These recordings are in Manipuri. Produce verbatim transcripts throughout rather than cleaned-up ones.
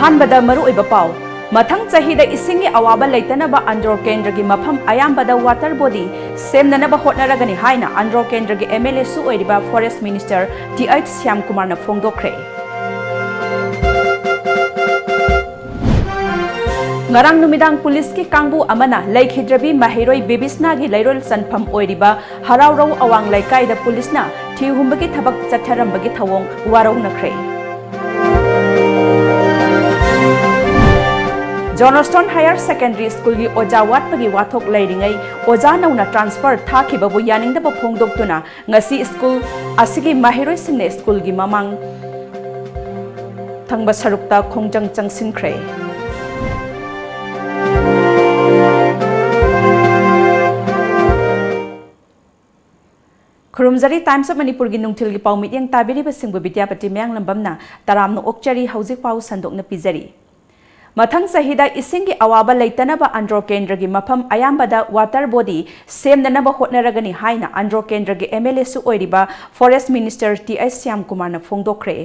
ꯑꯍꯥꯟꯕꯗ ꯃꯔꯨꯑꯣꯏꯕ ꯄꯥꯎ꯫ ꯃꯊꯪ ꯆꯍꯤꯗ ꯏꯁꯤꯡꯒꯤ ꯑꯋꯥꯕ ꯂꯩꯇꯅꯕ ꯑꯟꯗ꯭ꯔꯣ ꯀꯦꯟꯗ꯭ꯔꯒꯤ ꯃꯐꯝ ꯑꯌꯥꯝꯕꯗ water body ꯁꯦꯝꯅꯅꯕ ꯍꯣꯠꯅꯔꯒꯅꯤ ꯍꯥꯏꯅ ꯑꯟꯗ꯭ꯔꯣ ꯀꯦꯟꯗ꯭ꯔꯒꯤ MLAꯁꯨ ꯑꯣꯏꯔꯤꯕ Forest Minister Th ꯁ꯭ꯌꯥꯝꯀꯨꯃꯥꯔꯅ ꯐꯣꯡꯗꯣꯛꯈ꯭ꯔꯦ꯫ ꯉꯔꯥꯡ ꯅꯨꯃꯤꯗꯥꯡ ꯄꯨꯂꯤꯁꯀꯤ ꯀꯥꯡꯕꯨ ꯑꯃꯅ ꯂꯩꯈꯤꯗ꯭ꯔꯕꯤ ꯃꯍꯩꯔꯣꯏ ꯕꯤꯕꯤꯁꯅꯥꯒꯤ ꯂꯩꯔꯣꯜ ꯆꯟꯐꯝ ꯑꯣꯏꯔꯤꯕ ꯍꯔꯥꯎꯔꯧ ꯑꯋꯥꯡ ꯂꯩꯀꯥꯏꯗ ꯄꯨꯂꯤꯁꯅ ꯊꯤꯍꯨꯝꯕꯒꯤ ꯊꯕꯛ ꯆꯠꯊꯔꯝꯕꯒꯤ ꯊꯧꯑꯣꯡ ꯋꯥꯔꯧꯅꯈ꯭ꯔꯦ꯫ Johnstone Higher Secondary Schoolꯒꯤ ꯑꯣꯖꯥ ꯋꯥꯠꯄꯒꯤ ꯋꯥꯊꯣꯛ ꯂꯩꯔꯤꯉꯩ ꯑꯣꯖꯥ ꯅꯧꯅ transfer ꯊꯥꯈꯤꯕꯕꯨ ꯌꯥꯅꯤꯡꯗꯕ ꯐꯣꯡꯗꯣꯛꯇꯨꯅ ꯉꯁꯤ ꯁ꯭ꯀꯨꯜ ꯑꯁꯤꯒꯤ ꯃꯍꯩꯔꯣꯏꯁꯤꯡꯅ ꯁ꯭ꯀꯨꯜꯒꯤ ꯃꯃꯥꯡ ꯊꯪꯕ ꯁꯔꯨꯛꯇ ꯈꯣꯡꯖꯪ ꯆꯪꯁꯤꯟꯈ꯭ꯔꯦ꯫ ꯈꯨꯔꯨꯝꯖꯔꯤ꯫ Times of ꯃꯅꯤꯄꯨꯔꯒꯤ ꯅꯨꯡꯊꯤꯜꯒꯤ ꯄꯥꯎ ꯃꯤꯠꯌꯦꯡ ꯇꯥꯕꯤꯔꯤꯕꯁꯤꯡꯕꯨ ꯕꯤꯗ꯭ꯌꯥꯄꯇꯤ ꯃꯌꯥꯡꯂꯝꯕꯝꯅ ꯇꯔꯥꯝꯅ ꯑꯣꯛꯆꯔꯤ꯫ ꯍꯧꯖꯤꯛ ꯄꯥꯎ ꯁꯟꯗꯣꯛꯅ ꯄꯤꯖꯔꯤ꯫ ꯃꯊꯪ ꯆꯍꯤꯗ ꯏꯁꯤꯡꯒꯤ ꯑꯋꯥꯕ ꯂꯩꯇꯅꯕ ꯑꯟꯗ꯭ꯔꯣ ꯀꯦꯟꯗ꯭ꯔꯒꯤ ꯃꯐꯝ ꯑꯌꯥꯝꯕꯗ water body ꯁꯦꯝꯅꯅꯕ ꯍꯣꯠꯅꯔꯒꯅꯤ ꯍꯥꯏꯅ ꯑꯟꯗ꯭ꯔꯣ ꯀꯦꯟꯗ꯭ꯔꯒꯤ MLAꯁꯨ ꯑꯣꯏꯔꯤꯕ Forest Minister Th ꯁ꯭ꯌꯥꯝꯀꯨꯃꯥꯔꯅ ꯐꯣꯡꯗꯣꯛꯈ꯭ꯔꯦ꯫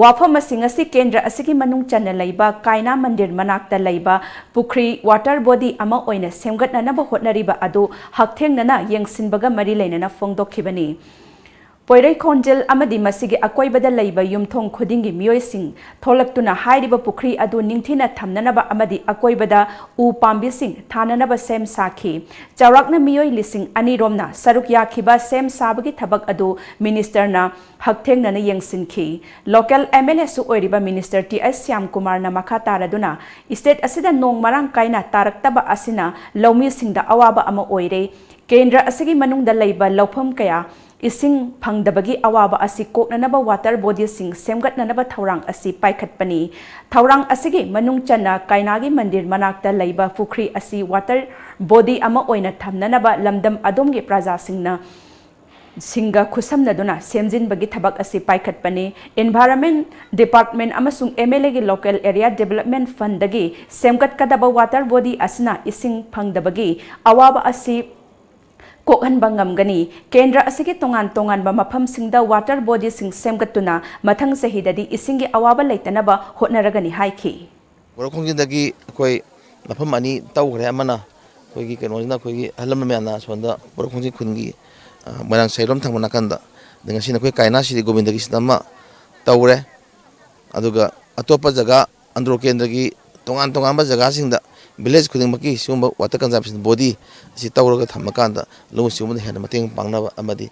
ꯋꯥꯐꯝ ꯑꯁꯤ ꯉꯁꯤ ꯀꯦꯟꯗ꯭ꯔ ꯑꯁꯤꯒꯤ ꯃꯅꯨꯡ ꯆꯟꯅ ꯂꯩꯕ ꯀꯥꯏꯅꯥ ꯃꯟꯗꯤꯔ ꯃꯅꯥꯛꯇ ꯂꯩꯕ ꯄꯨꯈ꯭ꯔꯤ water body ꯑꯃ ꯑꯣꯏꯅ ꯁꯦꯝꯒꯠꯅꯅꯕ ꯍꯣꯠꯅꯔꯤꯕ ꯑꯗꯨ ꯍꯛꯊꯦꯡꯅꯅ ꯌꯦꯡꯁꯤꯟꯕꯒ ꯃꯔꯤ ꯂꯩꯅꯅ ꯐꯣꯡꯗꯣꯛꯈꯤꯕꯅꯤ꯫ ꯄꯣꯏꯔꯩꯈꯣꯟꯖꯦꯜ ꯑꯃꯗꯤ ꯃꯁꯤꯒꯤ ꯑꯀꯣꯏꯕꯗ ꯂꯩꯕ ꯌꯨꯝꯊꯣꯡ ꯈꯨꯗꯤꯡꯒꯤ ꯃꯤꯑꯣꯏꯁꯤꯡ ꯊꯣꯛꯂꯛꯇꯨꯅ ꯍꯥꯏꯔꯤꯕ ꯄꯨꯈ꯭ꯔꯤ ꯑꯗꯨ ꯅꯤꯡꯊꯤꯅ ꯊꯝꯅꯅꯕ ꯑꯃꯗꯤ ꯑꯀꯣꯏꯕꯗ ꯎ ꯄꯥꯝꯕꯤꯁꯤꯡ ꯊꯥꯅꯅꯕ ꯁꯦꯝ ꯁꯥꯈꯤ꯫ ꯆꯥꯎꯔꯥꯛꯅ ꯃꯤꯑꯣꯏ ꯂꯤꯁꯤꯡ ꯑꯅꯤ ꯔꯣꯝꯅ ꯁꯔꯨꯛ ꯌꯥꯈꯤꯕ ꯁꯦꯝ ꯁꯥꯕꯒꯤ ꯊꯕꯛ ꯑꯗꯨ ꯃꯤꯅꯤꯁꯇꯔꯅ ꯍꯛꯊꯦꯡꯅꯅ ꯌꯦꯡꯁꯤꯟꯈꯤ꯫ Local MLAꯁꯨ ꯑꯣꯏꯔꯤꯕ ꯃꯤꯅꯤꯁꯇꯔ Th ꯁ꯭ꯌꯥꯝꯀꯨꯃꯥꯔꯅ ꯃꯈꯥ ꯇꯥꯔꯗꯨꯅ, state ꯑꯁꯤꯗ ꯅꯣꯡ ꯃꯔꯥꯡ ꯀꯥꯏꯅ ꯇꯥꯔꯛꯇꯕ ꯑꯁꯤꯅ ꯂꯧꯃꯤꯁꯤꯡꯗ ꯑꯋꯥꯕ ꯑꯃ ꯑꯣꯏꯔꯦ꯫ ꯀꯦꯟꯗ꯭ꯔ ꯑꯁꯤꯒꯤ ꯃꯅꯨꯡꯗ ꯂꯩꯕ ꯂꯧꯐꯝ ꯀꯌꯥ ꯏꯁꯤꯡ ꯐꯪꯗꯕꯒꯤ ꯑꯋꯥꯕ ꯑꯁꯤ ꯀꯣꯛꯅꯅꯕ water bodyꯁꯤꯡ ꯁꯦꯝꯒꯠꯅꯅꯕ ꯊꯧꯔꯥꯡ ꯑꯁꯤ ꯄꯥꯏꯈꯠꯄꯅꯤ꯫ ꯊꯧꯔꯥꯡ ꯑꯁꯤꯒꯤ ꯃꯅꯨꯡ ꯆꯟꯅ ꯀꯩꯅꯥꯒꯤ ꯃꯟꯗꯤꯔ ꯃꯅꯥꯛꯇ ꯂꯩꯕ ꯄꯨꯈ꯭ꯔꯤ ꯑꯁꯤ water body ꯑꯃ ꯑꯣꯏꯅ ꯊꯝꯅꯅꯕ ꯂꯝꯗꯝ ꯑꯗꯣꯝꯒꯤ ꯄ꯭ꯔꯖꯥꯁꯤꯡꯅ ꯁꯤꯡꯒ ꯈꯨꯠꯁꯝꯅꯗꯨꯅ ꯁꯦꯝꯖꯤꯟꯕꯒꯤ ꯊꯕꯛ ꯑꯁꯤ ꯄꯥꯏꯈꯠꯄꯅꯤ꯫ Environment Department ꯑꯃꯁꯨꯡ MLAꯒꯤ Local Area Development Fundꯗꯒꯤ ꯁꯦꯝꯒꯠꯀꯗꯕ water body ꯑꯁꯤꯅ ꯏꯁꯤꯡ ꯐꯪꯗꯕꯒꯤ ꯑꯋꯥꯕ ꯑꯁꯤ ꯀꯣꯛꯍꯟꯕ ꯉꯝꯒꯅꯤ꯫ ꯀꯦꯟꯗ꯭ꯔ ꯑꯁꯤꯒꯤ ꯇꯣꯉꯥꯟ ꯇꯣꯉꯥꯟꯕ ꯃꯐꯝꯁꯤꯡꯗ water bodyꯁꯤꯡ ꯁꯦꯝꯒꯠꯇꯨꯅ ꯃꯊꯪ ꯆꯍꯤꯗꯗꯤ ꯏꯁꯤꯡꯒꯤ ꯑꯋꯥꯕ ꯂꯩꯇꯅꯕ ꯍꯣꯠꯅꯔꯒꯅꯤ ꯍꯥꯏꯈꯤ꯫ ꯄꯣꯔꯣꯛ ꯈꯣꯡꯖꯤꯟꯗꯒꯤ ꯑꯩꯈꯣꯏ ꯃꯐꯝ ꯑꯅꯤ ꯇꯧꯈ꯭ꯔꯦ꯫ ꯑꯃꯅ ꯑꯩꯈꯣꯏꯒꯤ ꯀꯩꯅꯣꯁꯤꯅ, ꯑꯩꯈꯣꯏꯒꯤ ꯑꯍꯜ ꯂꯃꯟ ꯃꯌꯥꯝꯅ ꯑꯁꯣꯝꯗ ꯄꯣꯔꯣꯛ ꯈꯣꯡꯖꯤꯟ ꯈꯨꯟꯒꯤ, ꯑ, ꯃꯣꯏꯔꯥꯡ ꯁꯥꯏꯔꯣꯝ ꯊꯪꯕ ꯅꯥꯀꯟꯗ, ꯑꯗꯩ ꯉꯁꯤꯅ ꯑꯩꯈꯣꯏ ꯀꯥꯏꯅꯥ ꯁꯤꯔꯤ ꯒꯣꯕꯤꯟꯗꯒꯤꯁꯤꯗ ꯑꯃ ꯇꯧꯔꯦ꯫ ꯑꯗꯨꯒ ꯑꯇꯣꯞꯄ ꯖꯒꯥ ꯑꯟꯗ꯭ꯔꯣ ꯀꯦꯟꯗ꯭ꯔꯒꯤ ꯇꯣꯉꯥꯟ ꯇꯣꯉꯥꯟꯕ ꯖꯒꯥꯁꯤꯡꯗ village ꯈꯨꯗꯤꯡꯃꯛꯀꯤ ꯁꯤꯒꯨꯝꯕ water conservation body ꯑꯁꯤ ꯇꯧꯔꯒ ꯊꯝꯃꯀꯥꯟꯗ ꯂꯧꯎ ꯁꯤꯡꯎꯕꯗ ꯍꯦꯟꯅ ꯃꯇꯦꯡ ꯄꯥꯡꯅꯕ ꯑꯃꯗꯤ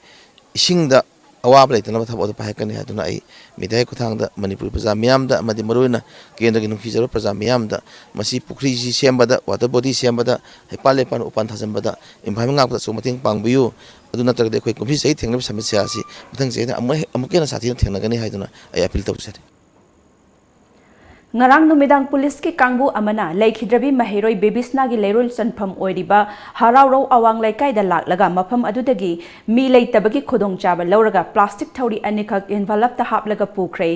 ꯏꯁꯤꯡꯗ ꯑꯋꯥꯕ ꯂꯩꯇꯅꯕ ꯊꯕꯛ ꯑꯗꯨ ꯄꯥꯏꯈꯠꯀꯅꯤ ꯍꯥꯏꯗꯨꯅ ꯑꯩ mediaꯒꯤ ꯈꯨꯠꯊꯥꯡꯗ ꯃꯅꯤꯄꯨꯔ ꯄ꯭ꯔꯖꯥ ꯃꯤꯌꯥꯝꯗ ꯑꯃꯗꯤ ꯃꯔꯨꯑꯣꯏꯅ ꯀꯦꯟꯗ꯭ꯔꯒꯤ ꯅꯨꯡꯁꯤꯖꯔꯕ ꯄ꯭ꯔꯖꯥ ꯃꯤꯌꯥꯝꯗ ꯃꯁꯤ ꯄꯨꯈ꯭ꯔꯤꯁꯤ ꯁꯦꯝꯕꯗ, water body ꯁꯦꯝꯕꯗ, ꯍꯩꯄꯥꯜ ꯂꯩꯄꯥꯜ ꯎꯄꯥꯟ ꯊꯥꯖꯤꯟꯕꯗ, environment ꯉꯥꯛꯄꯗꯁꯨ ꯃꯇꯦꯡ ꯄꯥꯡꯕꯤꯌꯨ꯫ ꯑꯗꯨ ꯅꯠꯇ꯭ꯔꯒꯗꯤ ꯑꯩꯈꯣꯏ ꯀꯨꯝꯁꯤ ꯆꯍꯤ ꯊꯦꯡꯅꯔꯤꯕ ꯁꯃꯁ꯭ꯌꯥ ꯑꯁꯤ ꯃꯊꯪ ꯆꯍꯤꯗ ꯑꯃꯨꯛ ꯍꯦ-, ꯑꯃꯨꯛꯀ ꯍꯦꯟꯅ ꯁꯥꯊꯤꯅ ꯊꯦꯡꯅꯒꯅꯤ ꯍꯥꯏꯗꯨꯅ ꯑꯩ appeal ꯇꯧꯖꯔꯤ꯫ ꯉꯔꯥꯡ ꯅꯨꯃꯤꯗꯥꯡ ꯄꯨꯂꯤꯁꯀꯤ ꯀꯥꯡꯕꯨ ꯑꯃꯅ ꯂꯩꯈꯤꯗ꯭ꯔꯕꯤ ꯃꯍꯩꯔꯣꯏ ꯕꯦꯕꯤꯁꯅꯥꯒꯤ ꯂꯩꯔꯣꯜ ꯆꯟꯐꯝ ꯑꯣꯏꯔꯤꯕ ꯍꯔꯥꯎꯔꯧ ꯑꯋꯥꯡ ꯂꯩꯀꯥꯏꯗ ꯂꯥꯛꯂꯒ ꯃꯐꯝ ꯑꯗꯨꯗꯒꯤ ꯃꯤ ꯂꯩꯇꯕꯒꯤ ꯈꯨꯗꯣꯡꯆꯥꯕ ꯂꯧꯔꯒ plastic ꯊꯧꯔꯤ ꯑꯅꯤꯈꯛ envelopeꯇ ꯍꯥꯞꯂꯒ ꯄꯨꯈ꯭ꯔꯦ꯫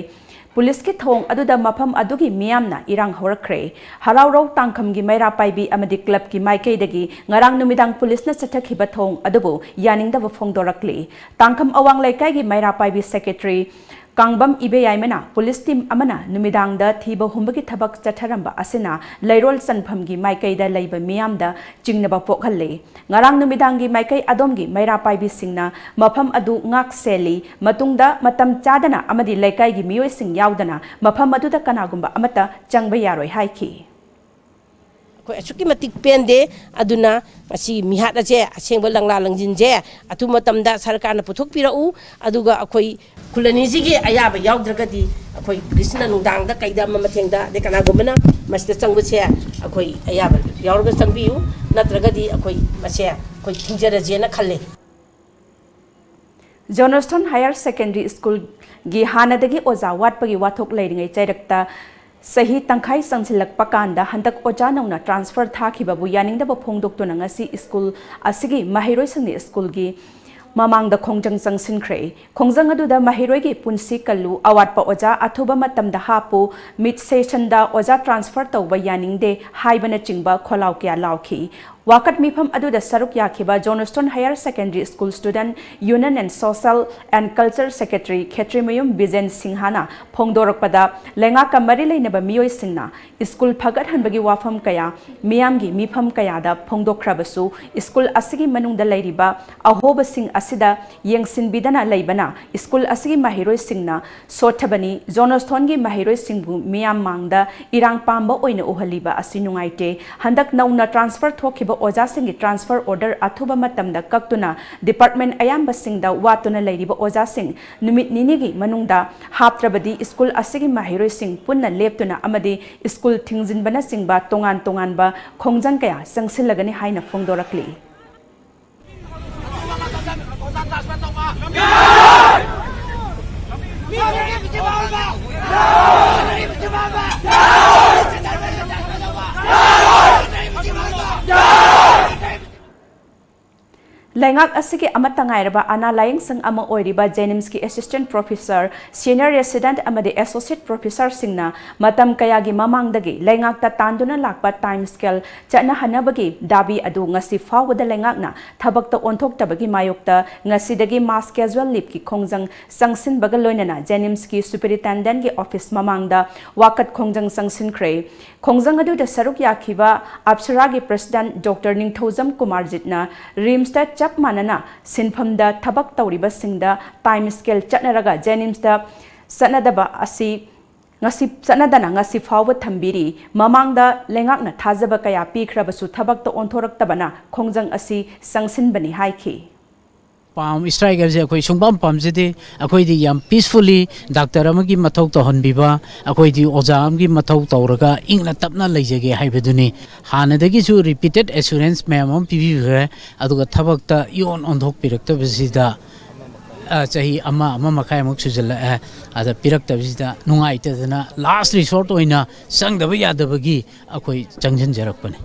ꯄꯨꯂꯤꯁꯀꯤ ꯊꯧꯑꯣꯡ ꯑꯗꯨꯗ ꯃꯐꯝ ꯑꯗꯨꯒꯤ ꯃꯤꯌꯥꯝꯅ ꯏꯔꯥꯡ ꯍꯧꯔꯛꯈ꯭ꯔꯦ꯫ ꯍꯔꯥꯎꯔꯧ ꯇꯥꯡꯈꯝꯒꯤ ꯃꯩꯔꯥ ꯄꯥꯏꯕꯤ ꯑꯃꯗꯤ clubꯀꯤ ꯃꯥꯏꯀꯩꯗꯒꯤ ꯉꯔꯥꯡ ꯅꯨꯃꯤꯗꯥꯡ ꯄꯨꯂꯤꯁꯅ ꯆꯠꯊꯈꯤꯕ ꯊꯧꯑꯣꯡ ꯑꯗꯨꯕꯨ ꯌꯥꯅꯤꯡꯗꯕ ꯐꯣꯡꯗꯣꯔꯛꯂꯤ꯫ ꯇꯥꯡꯈꯝ ꯑꯋꯥꯡ ꯂꯩꯀꯥꯏꯒꯤ ꯃꯩꯔꯥ ꯄꯥꯏꯕꯤ secretary ꯀꯥꯡꯕꯝ ꯏꯕꯦꯌꯥꯏꯃꯅ ꯄꯨꯂꯤꯁ team ꯑꯃꯅ ꯅꯨꯃꯤꯗꯥꯡꯗ ꯊꯤꯕ ꯍꯨꯝꯕꯒꯤ ꯊꯕꯛ ꯆꯠꯊꯔꯝꯕ ꯑꯁꯤꯅ ꯂꯩꯔꯣꯜ ꯆꯟꯐꯝꯒꯤ ꯃꯥꯏꯀꯩꯗ ꯂꯩꯕ ꯃꯤꯌꯥꯝꯗ ꯆꯤꯡꯅꯕ ꯄꯣꯛꯍꯜꯂꯤ꯫ ꯉꯔꯥꯡ ꯅꯨꯃꯤꯗꯥꯡꯒꯤ ꯃꯥꯏꯀꯩ ꯑꯗꯣꯝꯒꯤ ꯃꯩꯔꯥ ꯄꯥꯏꯕꯤꯁꯤꯡꯅ ꯃꯐꯝ ꯑꯗꯨ ꯉꯥꯛ ꯁꯦꯜꯂꯤ꯫ ꯃꯇꯨꯡꯗ ꯃꯇꯝ ꯆꯥꯗꯅ ꯑꯃꯗꯤ ꯂꯩꯀꯥꯏꯒꯤ ꯃꯤꯑꯣꯏꯁꯤꯡ ꯌꯥꯎꯗꯅ ꯃꯐꯝ ꯑꯗꯨꯗ ꯀꯅꯥꯒꯨꯝꯕ ꯑꯃꯠꯇ ꯆꯪꯕ ꯌꯥꯔꯣꯏ ꯍꯥꯏꯈꯤ꯫ ꯑꯩꯈꯣꯏ ꯑꯁꯨꯛꯀꯤ ꯃꯇꯤꯛ ꯄꯦꯟꯗꯦ꯫ ꯑꯗꯨꯅ ꯃꯁꯤ ꯃꯤꯍꯥꯠ ꯑꯁꯦ, ꯑꯁꯦꯡꯕ ꯂꯪꯂꯥ ꯂꯪꯖꯤꯟꯁꯦ ꯑꯊꯨꯕ ꯃꯇꯝꯗ ꯁꯔꯀꯥꯔꯅ ꯄꯨꯊꯣꯛꯄꯤꯔꯛꯎ꯫ ꯑꯗꯨꯒ ꯑꯩꯈꯣꯏ ꯈꯨꯜ ꯑꯅꯤꯁꯤꯒꯤ ꯑꯌꯥꯕ ꯌꯥꯎꯗ꯭ꯔꯒꯗꯤ ꯑꯩꯈꯣꯏ ꯄꯨꯂꯤꯁꯅ ꯅꯨꯡꯗꯥꯡꯗ ꯀꯩꯗ ꯑꯃ ꯃꯊꯦꯡꯗ ꯑꯗꯩ ꯀꯅꯥꯒꯨꯝꯕꯅ ꯃꯁꯤꯗ ꯆꯪꯕꯁꯦ ꯑꯩꯈꯣꯏ ꯑꯌꯥꯕ ꯌꯥꯎꯔꯒ ꯆꯪꯕꯤꯌꯨ, ꯅꯠꯇ꯭ꯔꯒꯗꯤ ꯑꯩꯈꯣꯏ ꯃꯁꯦ ꯑꯩꯈꯣꯏ ꯊꯤꯡꯖꯔꯁꯦꯅ ꯈꯜꯂꯦ꯫ Johnston Higher Secondary Schoolꯒꯤ ꯍꯥꯟꯅꯗꯒꯤ ꯑꯣꯖꯥ ꯋꯥꯠꯄꯒꯤ ꯋꯥꯊꯣꯛ ꯂꯩꯔꯤꯉꯩ ꯆꯩꯔꯛꯇ ꯆꯍꯤ ꯇꯪꯈꯥꯏ ꯆꯪꯁꯤꯜꯂꯛꯄ ꯀꯥꯟꯗ ꯍꯟꯗꯛ ꯑꯣꯖꯥ ꯅꯧꯅ transfer ꯊꯥꯈꯤꯕꯕꯨ ꯌꯥꯅꯤꯡꯗꯕ ꯐꯣꯡꯗꯣꯛꯇꯨꯅ ꯉꯁꯤ ꯁ꯭ꯀꯨꯜ ꯑꯁꯤꯒꯤ ꯃꯍꯩꯔꯣꯏꯁꯤꯡꯅ ꯁ꯭ꯀꯨꯜꯒꯤ ꯃꯃꯥꯡꯗ ꯈꯣꯡꯖꯪ ꯆꯪꯁꯤꯟꯈ꯭ꯔꯦ꯫ ꯈꯣꯡꯖꯪ ꯑꯗꯨꯗ ꯃꯍꯩꯔꯣꯏꯒꯤ ꯄꯨꯟꯁꯤ ꯀꯜꯂꯨ, ꯑꯋꯥꯠꯄ ꯑꯣꯖꯥ ꯑꯊꯨꯕ ꯃꯇꯝꯗ ꯍꯥꯞꯄꯨ, mid sessionꯗ ꯑꯣꯖꯥ transfer ꯇꯧꯕ ꯌꯥꯅꯤꯡꯗꯦ ꯍꯥꯏꯕꯅꯆꯤꯡꯕ ꯈꯣꯜꯂꯥꯎ ꯀꯌꯥ ꯂꯥꯎꯈꯤ꯫ ꯋꯥꯀꯠ ꯃꯤꯐꯝ ꯑꯗꯨꯗ ꯁꯔꯨꯛ ꯌꯥꯈꯤꯕ Johnstone Higher Secondary School Student Union and Social and Culture Secretary ꯈꯦꯇ꯭ꯔꯤꯃꯌꯨꯝ ꯕꯤꯖꯦꯟ ꯁꯤꯡꯍꯅ ꯐꯣꯡꯗꯣꯔꯛꯄꯗ, ꯂꯩꯉꯥꯛꯀ ꯃꯔꯤ ꯂꯩꯅꯕ ꯃꯤꯑꯣꯏꯁꯤꯡꯅ ꯁ꯭ꯀꯨꯜ ꯐꯒꯠꯍꯟꯕꯒꯤ ꯋꯥꯐꯝ ꯀꯌꯥ ꯃꯤꯌꯥꯝꯒꯤ ꯃꯤꯐꯝ ꯀꯌꯥꯗ ꯐꯣꯡꯗꯣꯛꯈ꯭ꯔꯕꯁꯨ, ꯁ꯭ꯀꯨꯜ ꯑꯁꯤꯒꯤ ꯃꯅꯨꯡꯗ ꯂꯩꯔꯤꯕ ꯑꯍꯣꯕꯁꯤꯡ ꯑꯁꯤꯗ ꯌꯦꯡꯁꯤꯟꯕꯤꯗꯅ ꯂꯩꯕꯅ ꯁ꯭ꯀꯨꯜ ꯑꯁꯤꯒꯤ ꯃꯍꯩꯔꯣꯏꯁꯤꯡꯅ ꯁꯣꯠꯊꯕꯅꯤ꯫ ꯖꯣꯅꯣꯁꯊꯣꯟꯒꯤ ꯃꯍꯩꯔꯣꯏꯁꯤꯡꯕꯨ ꯃꯤꯌꯥꯝ ꯃꯥꯡꯗ ꯏꯔꯥꯡ ꯄꯥꯝꯕ ꯑꯣꯏꯅ ꯎꯍꯜꯂꯤꯕ ꯑꯁꯤ ꯅꯨꯡꯉꯥꯏꯇꯦ꯫ ꯍꯟꯗꯛ ꯅꯧꯅ transfer ꯊꯣꯛꯈꯤꯕ ꯑꯣꯖꯥꯁꯤꯡꯒꯤ transfer order ꯑꯊꯨꯕ ꯃꯇꯝꯗ ꯀꯛꯇꯨꯅ department ꯑꯌꯥꯝꯕꯁꯤꯡꯗ ꯋꯥꯠꯇꯨꯅ ꯂꯩꯔꯤꯕ ꯑꯣꯖꯥꯁꯤꯡ ꯅꯨꯃꯤꯠ ꯅꯤꯅꯤꯒꯤ ꯃꯅꯨꯡꯗ ꯍꯥꯞꯇ꯭ꯔꯕꯗꯤ ꯁ꯭ꯀꯨꯜ ꯑꯁꯤꯒꯤ ꯃꯍꯩꯔꯣꯏꯁꯤꯡ ꯄꯨꯟꯅ ꯂꯦꯞꯇꯨꯅ ꯑꯃꯗꯤ ꯁ꯭ꯀꯨꯜ ꯊꯤꯡꯖꯤꯟꯕꯅꯆꯤꯡꯕ ꯇꯣꯉꯥꯟ ꯇꯣꯉꯥꯟꯕ ꯈꯣꯡꯖꯪ ꯀꯌꯥ ꯆꯪꯁꯤꯜꯂꯒꯅꯤ ꯍꯥꯏꯅ ꯐꯣꯡꯗꯣꯔꯛꯂꯤ꯫ ꯂꯩꯉꯥꯛ ꯑꯁꯤꯒꯤ ꯑꯃꯠꯇ ꯉꯥꯏꯔꯕ ꯑꯅꯥ ꯂꯥꯌꯦꯡꯁꯪ ꯑꯃ ꯑꯣꯏꯔꯤꯕ JNIMSꯀꯤ Assistant Professor, Senior Resident ꯑꯃꯗꯤ Associate Professorꯁꯤꯡꯅ ꯃꯇꯝ ꯀꯌꯥꯒꯤ ꯃꯃꯥꯡꯗꯒꯤ ꯂꯩꯉꯥꯛꯇ ꯇꯥꯟꯗꯨꯅ ꯂꯥꯛꯄ time scale ꯆꯠꯅꯍꯟꯅꯕꯒꯤ ꯗꯥꯕꯤ ꯑꯗꯨ ꯉꯁꯤ ꯐꯥꯎꯕꯗ ꯂꯩꯉꯥꯛꯅ ꯊꯕꯛꯇ ꯑꯣꯟꯊꯣꯛꯇꯕꯒꯤ ꯃꯥꯌꯣꯛꯇ ꯉꯁꯤꯗꯒꯤ mass casual leaveꯀꯤ ꯈꯣꯡꯖꯪ ꯆꯪꯁꯤꯟꯕꯒ ꯂꯣꯏꯅꯅ JNIMSꯀꯤ Superintendentꯀꯤ office ꯃꯃꯥꯡꯗ ꯋꯥꯀꯠ ꯈꯣꯡꯖꯪ ꯆꯪꯁꯤꯟꯈ꯭ꯔꯦ꯫ ꯈꯣꯡꯖꯪ ꯑꯗꯨꯗ ꯁꯔꯨꯛ ꯌꯥꯈꯤꯕ APSARAꯒꯤ President Doctor ꯅꯤꯡꯊꯧꯖꯝ ꯀꯨꯃꯥꯔꯖꯤꯠꯅ RIMSꯇ ꯆꯞ ꯃꯥꯟꯅꯅ ꯁꯤꯟꯐꯝꯗ ꯊꯕꯛ ꯇꯧꯔꯤꯕꯁꯤꯡꯗ time scale ꯆꯠꯅꯔꯒ JNIMSꯇ ꯆꯠꯅꯗꯕ ꯑꯁꯤ ꯉꯁꯤ ꯆꯠꯅꯗꯅ ꯉꯁꯤ ꯐꯥꯎꯕ ꯊꯝꯕꯤꯔꯤ꯫ ꯃꯃꯥꯡꯗ ꯂꯩꯉꯥꯛꯅ ꯊꯥꯖꯕ ꯀꯌꯥ ꯄꯤꯈ꯭ꯔꯕꯁꯨ ꯊꯕꯛꯇ ꯑꯣꯟꯊꯣꯔꯛꯇꯕꯅ ꯈꯣꯡꯖꯪ ꯑꯁꯤ ꯆꯪꯁꯤꯟꯕꯅꯤ ꯍꯥꯏꯈꯤ꯫ Palm strike ꯍꯥꯏꯕꯁꯦ ꯑꯩꯈꯣꯏ ꯁꯨꯡꯄꯥꯝ ꯄꯥꯝꯖꯗꯦ꯫ ꯑꯩꯈꯣꯏꯗꯤ ꯌꯥꯝ peacefully doctor ꯑꯃꯒꯤ ꯃꯊꯧ ꯇꯧꯍꯟꯕꯤꯕ, ꯑꯩꯈꯣꯏꯗꯤ ꯑꯣꯖꯥ ꯑꯃꯒꯤ ꯃꯊꯧ ꯇꯧꯔꯒ ꯏꯪꯅ ꯇꯞꯅ ꯂꯩꯖꯒꯦ ꯍꯥꯏꯕꯗꯨꯅꯤ꯫ ꯍꯥꯟꯅꯗꯒꯤꯁꯨ repeated assurance ꯃꯌꯥꯝ ꯑꯃ ꯄꯤꯕꯤꯈ꯭ꯔꯦ, ꯑꯗꯨꯒ ꯊꯕꯛꯇ ꯏꯑꯣꯟ ꯑꯣꯟꯊꯣꯛꯄꯤꯔꯛꯇꯕꯁꯤꯗ, ꯑ, ꯆꯍꯤ ꯑꯃ, ꯑꯃ ꯃꯈꯥꯏꯃꯨꯛ ꯁꯨꯖꯜꯂꯛꯑꯦ꯫ ꯑꯗ ꯄꯤꯔꯛꯇꯕꯁꯤꯗ ꯅꯨꯡꯉꯥꯏꯇꯗꯅ last resort ꯑꯣꯏꯅ ꯆꯪꯗꯕ ꯌꯥꯗꯕꯒꯤ ꯑꯩꯈꯣꯏ ꯆꯪꯁꯤꯟꯖꯔꯛꯄꯅꯤ꯫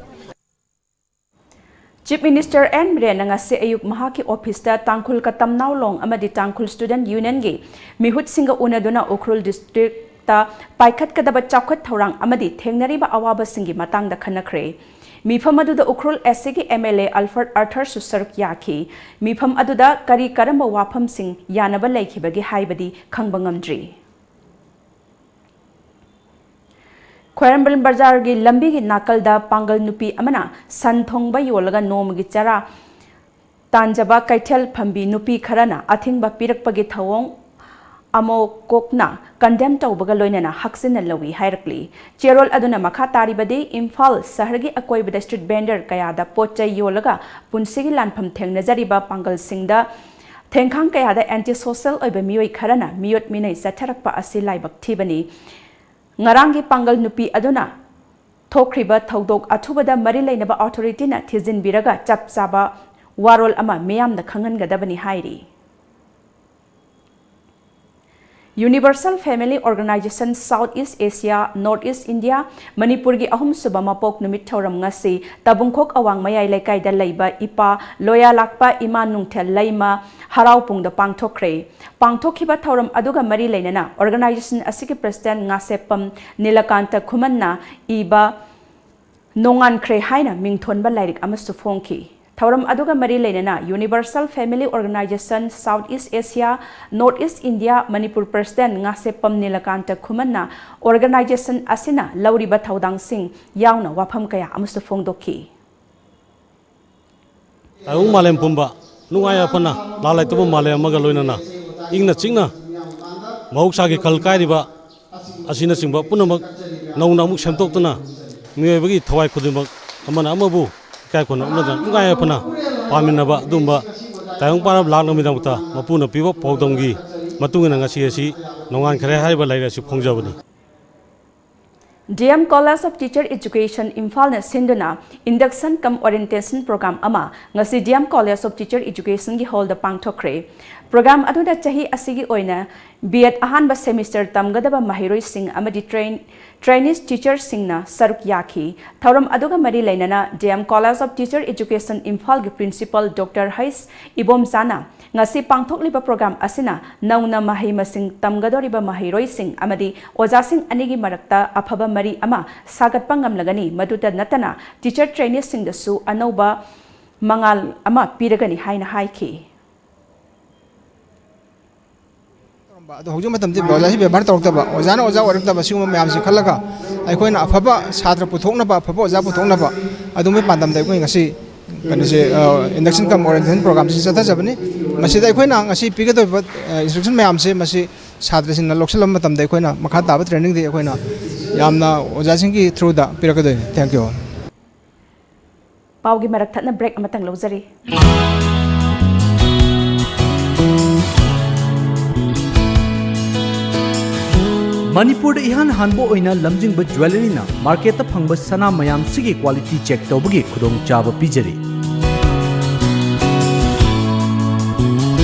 Chief Minister N ꯕꯤꯔꯦꯟꯅ ꯉꯁꯤ ꯑꯌꯨꯛ ꯃꯍꯥꯛꯀꯤ officeꯇ ꯇꯥꯡꯈꯨꯜ ꯀꯇꯝꯅꯥꯎ ꯂꯣꯡ ꯑꯃꯗꯤ ꯇꯥꯡꯈꯨꯜ Student Unionꯒꯤ ꯃꯤꯍꯨꯠꯁꯤꯡꯒ ꯎꯅꯗꯨꯅ ꯎꯈ꯭ꯔꯨꯜ districtꯇ ꯄꯥꯏꯈꯠꯀꯗꯕ ꯆꯥꯎꯈꯠ ꯊꯧꯔꯥꯡ ꯑꯃꯗꯤ ꯊꯦꯡꯅꯔꯤꯕ ꯑꯋꯥꯕꯁꯤꯡꯒꯤ ꯃꯇꯥꯡꯗ ꯈꯟꯅꯈ꯭ꯔꯦ꯫ ꯃꯤꯐꯝ ꯑꯗꯨꯗ ꯎꯈ꯭ꯔꯨꯜ ꯑꯦꯁ ꯁꯤꯒꯤ ꯑꯦꯝ ꯑꯦꯜ ꯑꯦ ꯑꯜꯐ꯭ꯔꯗ ꯑꯥꯔꯊꯔꯁꯨ ꯁꯔꯨꯛ ꯌꯥꯈꯤ꯫ ꯃꯤꯐꯝ ꯑꯗꯨꯗ ꯀꯔꯤ ꯀꯔꯝꯕ ꯋꯥꯐꯝꯁꯤꯡ ꯌꯥꯅꯕ ꯂꯩꯈꯤꯕꯒꯦ ꯍꯥꯏꯕꯗꯤ ꯈꯪꯕ ꯉꯝꯗ꯭ꯔꯤ꯫ ꯈ꯭ꯋꯥꯏꯔꯝꯕꯟ ꯕꯖꯥꯔꯒꯤ ꯂꯝꯕꯤꯒꯤ ꯅꯥꯀꯜꯗ ꯄꯥꯡꯒꯜ ꯅꯨꯄꯤ ꯑꯃꯅ ꯁꯟ ꯊꯣꯡꯕ ꯌꯣꯜꯂꯒ ꯅꯣꯡꯃꯒꯤ ꯆꯔꯥ ꯇꯥꯟꯖꯕ ꯀꯩꯊꯦꯜ ꯐꯝꯕꯤ ꯅꯨꯄꯤ ꯈꯔꯅ ꯑꯊꯤꯡꯕ ꯄꯤꯔꯛꯄꯒꯤ ꯊꯧꯑꯣꯡ ꯑꯃꯣꯀꯣꯛꯅ ꯀꯟꯗꯦꯝ ꯇꯧꯕꯒ ꯂꯣꯏꯅꯅ ꯍꯛꯆꯤꯟꯅ ꯂꯧꯏ ꯍꯥꯏꯔꯛꯂꯤ꯫ ꯆꯦꯔꯣꯜ ꯑꯗꯨꯅ ꯃꯈꯥ ꯇꯥꯔꯤꯕꯗꯤ, ꯏꯝꯐꯥꯜ ꯁꯍꯔꯒꯤ ꯑꯀꯣꯏꯕꯗ ꯁ꯭ꯇ꯭ꯔꯤꯠ ꯚꯦꯟꯗꯔ ꯀꯌꯥꯗ ꯄꯣꯠ ꯆꯩ ꯌꯣꯜꯂꯒ ꯄꯨꯟꯁꯤꯒꯤ ꯂꯥꯟꯐꯝ ꯊꯦꯡꯅꯖꯔꯤꯕ ꯄꯥꯡꯒꯜꯁꯤꯡꯗ ꯊꯦꯡꯈꯥꯡ ꯀꯌꯥꯗ ꯑꯦꯟꯇꯤ ꯁꯣꯁꯦꯜ ꯑꯣꯏꯕ ꯃꯤꯑꯣꯏ ꯈꯔꯅ ꯃꯤꯑꯣꯠ ꯃꯤꯅꯩ ꯆꯠꯊꯔꯛꯄ ꯑꯁꯤ ꯂꯥꯏꯕꯛ ꯊꯤꯕꯅꯤ꯫ ꯉꯔꯥꯡꯒꯤ ꯄꯥꯡꯒꯜ ꯅꯨꯄꯤ ꯑꯗꯨꯅ ꯊꯣꯛꯈ꯭ꯔꯤꯕ ꯊꯧꯗꯣꯛ ꯑꯊꯨꯕꯗ ꯃꯔꯤ ꯂꯩꯅꯕ ꯑꯣꯊꯣꯔꯤꯇꯤꯅ ꯊꯤꯖꯤꯟꯕꯤꯔꯒ ꯆꯞ ꯆꯥꯕ ꯋꯥꯔꯣꯜ ꯑꯃ ꯃꯤꯌꯥꯝꯗ ꯈꯪꯍꯟꯒꯗꯕꯅꯤ ꯍꯥꯏꯔꯤ꯫ Universal Family Organization South East Asia, North East India, ꯃꯅꯤꯄꯨꯔꯒꯤ ꯑꯍꯨꯝꯁꯨꯕ ꯃꯄꯣꯛ ꯅꯨꯃꯤꯠ ꯊꯧꯔꯝ ꯉꯁꯤ ꯇꯕꯨꯡꯈꯣꯛ ꯑꯋꯥꯡ ꯃꯌꯥꯏ ꯂꯩꯀꯥꯏꯗ ꯂꯩꯕ ꯏꯄꯥ ꯂꯣꯌꯥꯂꯥꯛꯄ ꯏꯃꯥ ꯅꯨꯡꯊꯦꯜ ꯂꯩꯃ ꯍꯔꯥꯎ ꯄꯨꯡꯗ ꯄꯥꯡꯊꯣꯛꯈ꯭ꯔꯦ꯫ ꯄꯥꯡꯊꯣꯛꯈꯤꯕ ꯊꯧꯔꯝ ꯑꯗꯨꯒ ꯃꯔꯤ ꯂꯩꯅꯅ organization ꯑꯁꯤꯒꯤ president ꯉꯥꯁꯦꯞꯄꯝ ꯅꯤꯂꯀꯥꯟꯇ ꯈꯨꯃꯟꯅ ꯏꯕ ꯅꯣꯡꯉꯥꯟꯈ꯭ꯔꯦ ꯍꯥꯏꯅ ꯃꯤꯡꯊꯣꯟꯕ ꯂꯥꯏꯔꯤꯛ ꯑꯃꯁꯨ ꯐꯣꯡꯈꯤ꯫ ꯊꯧꯔꯝ ꯑꯗꯨꯒ ꯃꯔꯤ ꯂꯩꯅꯅ Universal Family Organization South East Asia, North East India, Manipur president Ngasheppam Nilakanta ꯈꯨꯃꯟꯅ organization ꯑꯁꯤꯅ ꯂꯧꯔꯤꯕ ꯊꯧꯗꯥꯡꯁꯤꯡ ꯌꯥꯎꯅ ꯋꯥꯐꯝ ꯀꯌꯥ ꯑꯃꯁꯨ ꯐꯣꯡꯗꯣꯛꯈꯤ꯫ ꯇꯥꯏꯕꯪ ꯃꯥꯂꯦꯝ ꯄꯨꯝꯕ ꯅꯨꯡꯉꯥꯏ ꯌꯥꯏꯐꯅ ꯂꯥꯜ ꯂꯩꯇꯕ ꯃꯥꯂꯦꯝ ꯑꯃꯒ ꯂꯣꯏꯅꯅ ꯏꯪꯅ ꯆꯤꯛꯅ ꯃꯍꯧꯁꯥꯒꯤ ꯈꯜ ꯀꯥꯏꯔꯤꯕ ꯑꯁꯤꯅꯆꯤꯡꯕ ꯄꯨꯝꯅꯃꯛ ꯅꯧꯅ ꯑꯃꯨꯛ ꯁꯦꯝꯗꯣꯛꯇꯨꯅ ꯃꯤꯑꯣꯏꯕꯒꯤ ꯊꯋꯥꯏ ꯈꯨꯗꯤꯡꯃꯛ ꯑꯃꯅ ꯑꯃꯕꯨ ꯏꯀꯥꯏ ꯈꯨꯝꯅꯅ ꯅꯨꯡꯉꯥꯏ ꯌꯥꯏꯐꯅ ꯄꯥꯟꯃꯤꯟꯅꯕ ꯑꯗꯨꯒꯨꯝꯕ ꯇꯥꯏꯕꯪ ꯄꯥꯟꯕ ꯂꯥꯛꯅꯕꯒꯤꯗꯃꯛꯇ ꯃꯄꯨꯅ ꯄꯤꯕ ꯄꯥꯎꯗꯝꯒꯤ ꯃꯇꯨꯡ ꯏꯟꯅ ꯉꯁꯤ ꯑꯁꯤ ꯅꯣꯡꯉꯥꯟꯈꯔꯦ ꯍꯥꯏꯔꯤꯕ ꯂꯥꯏꯔꯤꯛ ꯑꯁꯤ ꯐꯣꯡꯖꯕꯅꯤ꯫ D M College of Teacher Education ꯏꯝꯐꯥꯜꯅ ꯁꯤꯟꯗꯨꯅ induction cum orientation program ꯑꯃ ꯉꯁꯤ D M College of Teacher Educationꯒꯤ hallꯗ ꯄꯥꯡꯊꯣꯛꯈ꯭ꯔꯦ꯫ Program ꯑꯗꯨꯗ ꯆꯍꯤ ꯑꯁꯤꯒꯤ ꯑꯣꯏꯅ B.Ed ꯑꯍꯥꯟꯕ semester ꯇꯝꯒꯗꯕ ꯃꯍꯩꯔꯣꯏꯁꯤꯡ ꯑꯃꯗꯤ train trainees teacherꯁꯤꯡꯅ ꯁꯔꯨꯛ ꯌꯥꯈꯤ꯫ ꯊꯧꯔꯝ ꯑꯗꯨꯒ ꯃꯔꯤ ꯂꯩꯅꯅ D M College of Teacher Education ꯏꯝꯐꯥꯜꯒꯤ principal Doctor H. ꯏꯕꯣꯝꯆꯥꯅ ꯉꯁꯤ ꯄꯥꯡꯊꯣꯛꯂꯤꯕ program ꯑꯁꯤꯅ ꯅꯧꯅ ꯃꯍꯩ ꯃꯁꯤꯡ ꯇꯝꯒꯗꯧꯔꯤꯕ ꯃꯍꯩꯔꯣꯏꯁꯤꯡ ꯑꯃꯗꯤ ꯑꯣꯖꯥꯁꯤꯡ ꯑꯅꯤꯒꯤ ꯃꯔꯛꯇ ꯑꯐꯕ ꯃꯔꯤ ꯑꯃ ꯁꯥꯒꯠꯄ ꯉꯝꯂꯒꯅꯤ꯫ ꯃꯗꯨꯇ ꯅꯠꯇꯅ teacher traineeꯁꯤꯡꯗꯁꯨ ꯑꯅꯧꯕ ꯃꯉꯥꯜ ꯑꯃ ꯄꯤꯔꯒꯅꯤ ꯍꯥꯏꯅ ꯍꯥꯏꯈꯤ꯫ ꯑꯗꯣ ꯍꯧꯖꯤꯛ ꯃꯇꯝꯗꯤ ꯑꯣꯖꯥꯁꯤ ꯕꯦꯕꯥꯔ ꯇꯧꯔꯛꯇꯕ, ꯑꯣꯖꯥꯅ ꯑꯣꯖꯥ ꯑꯣꯏꯔꯛꯇꯕ, ꯁꯤꯒꯨꯝꯕ ꯃꯌꯥꯝꯁꯤ ꯈꯜꯂꯒ ꯑꯩꯈꯣꯏꯅ ꯑꯐꯕ ꯁꯥꯇ꯭ꯔ ꯄꯨꯊꯣꯛꯅꯕ, ꯑꯐꯕ ꯑꯣꯖꯥ ꯄꯨꯊꯣꯛꯅꯕ ꯑꯗꯨꯝꯕꯒꯤ ꯄꯥꯟꯗꯝꯗ ꯑꯩꯈꯣꯏ ꯉꯁꯤ ꯀꯩꯅꯣꯁꯦ, ꯑ, induction cum orientation programꯁꯤ ꯆꯠꯊꯖꯕꯅꯤ꯫ ꯃꯁꯤꯗ ꯑꯩꯈꯣꯏꯅ ꯉꯁꯤ ꯄꯤꯒꯗꯧꯔꯤꯕ, ꯑ, instruction ꯃꯌꯥꯝꯁꯦ ꯃꯁꯤ ꯁꯥꯇ꯭ꯔꯁꯤꯡꯅ ꯂꯧꯁꯤꯜꯂꯕ ꯃꯇꯝꯗ ꯑꯩꯈꯣꯏꯅ ꯃꯈꯥ ꯇꯥꯕ trainingꯗꯤ ꯑꯩꯈꯣꯏꯅ ꯌꯥꯝꯅ ꯑꯣꯖꯥꯁꯤꯡꯒꯤ throughꯗ ꯄꯤꯔꯛꯀꯗꯣꯏꯅꯤ꯫ Thank you꯫ ꯄꯥꯎꯒꯤ ꯃꯔꯛ ꯊꯠꯅ break ꯑꯃꯇꯪ ꯂꯧꯖꯔꯤ꯫ ꯃꯅꯤꯄꯨꯔꯗ ꯏꯍꯥꯟ ꯍꯥꯟꯕ ꯑꯣꯏꯅ ꯂꯝꯖꯤꯡꯕ ꯖ꯭ꯋꯦꯂꯔꯤꯅ ꯃꯥꯔꯀꯦꯠꯇ ꯐꯪꯕ ꯁꯅꯥ ꯃꯌꯥꯝꯁꯤꯒꯤ quality check ꯇꯧꯕꯒꯤ ꯈꯨꯗꯣꯡꯆꯥꯕ ꯄꯤꯖꯔꯤ꯫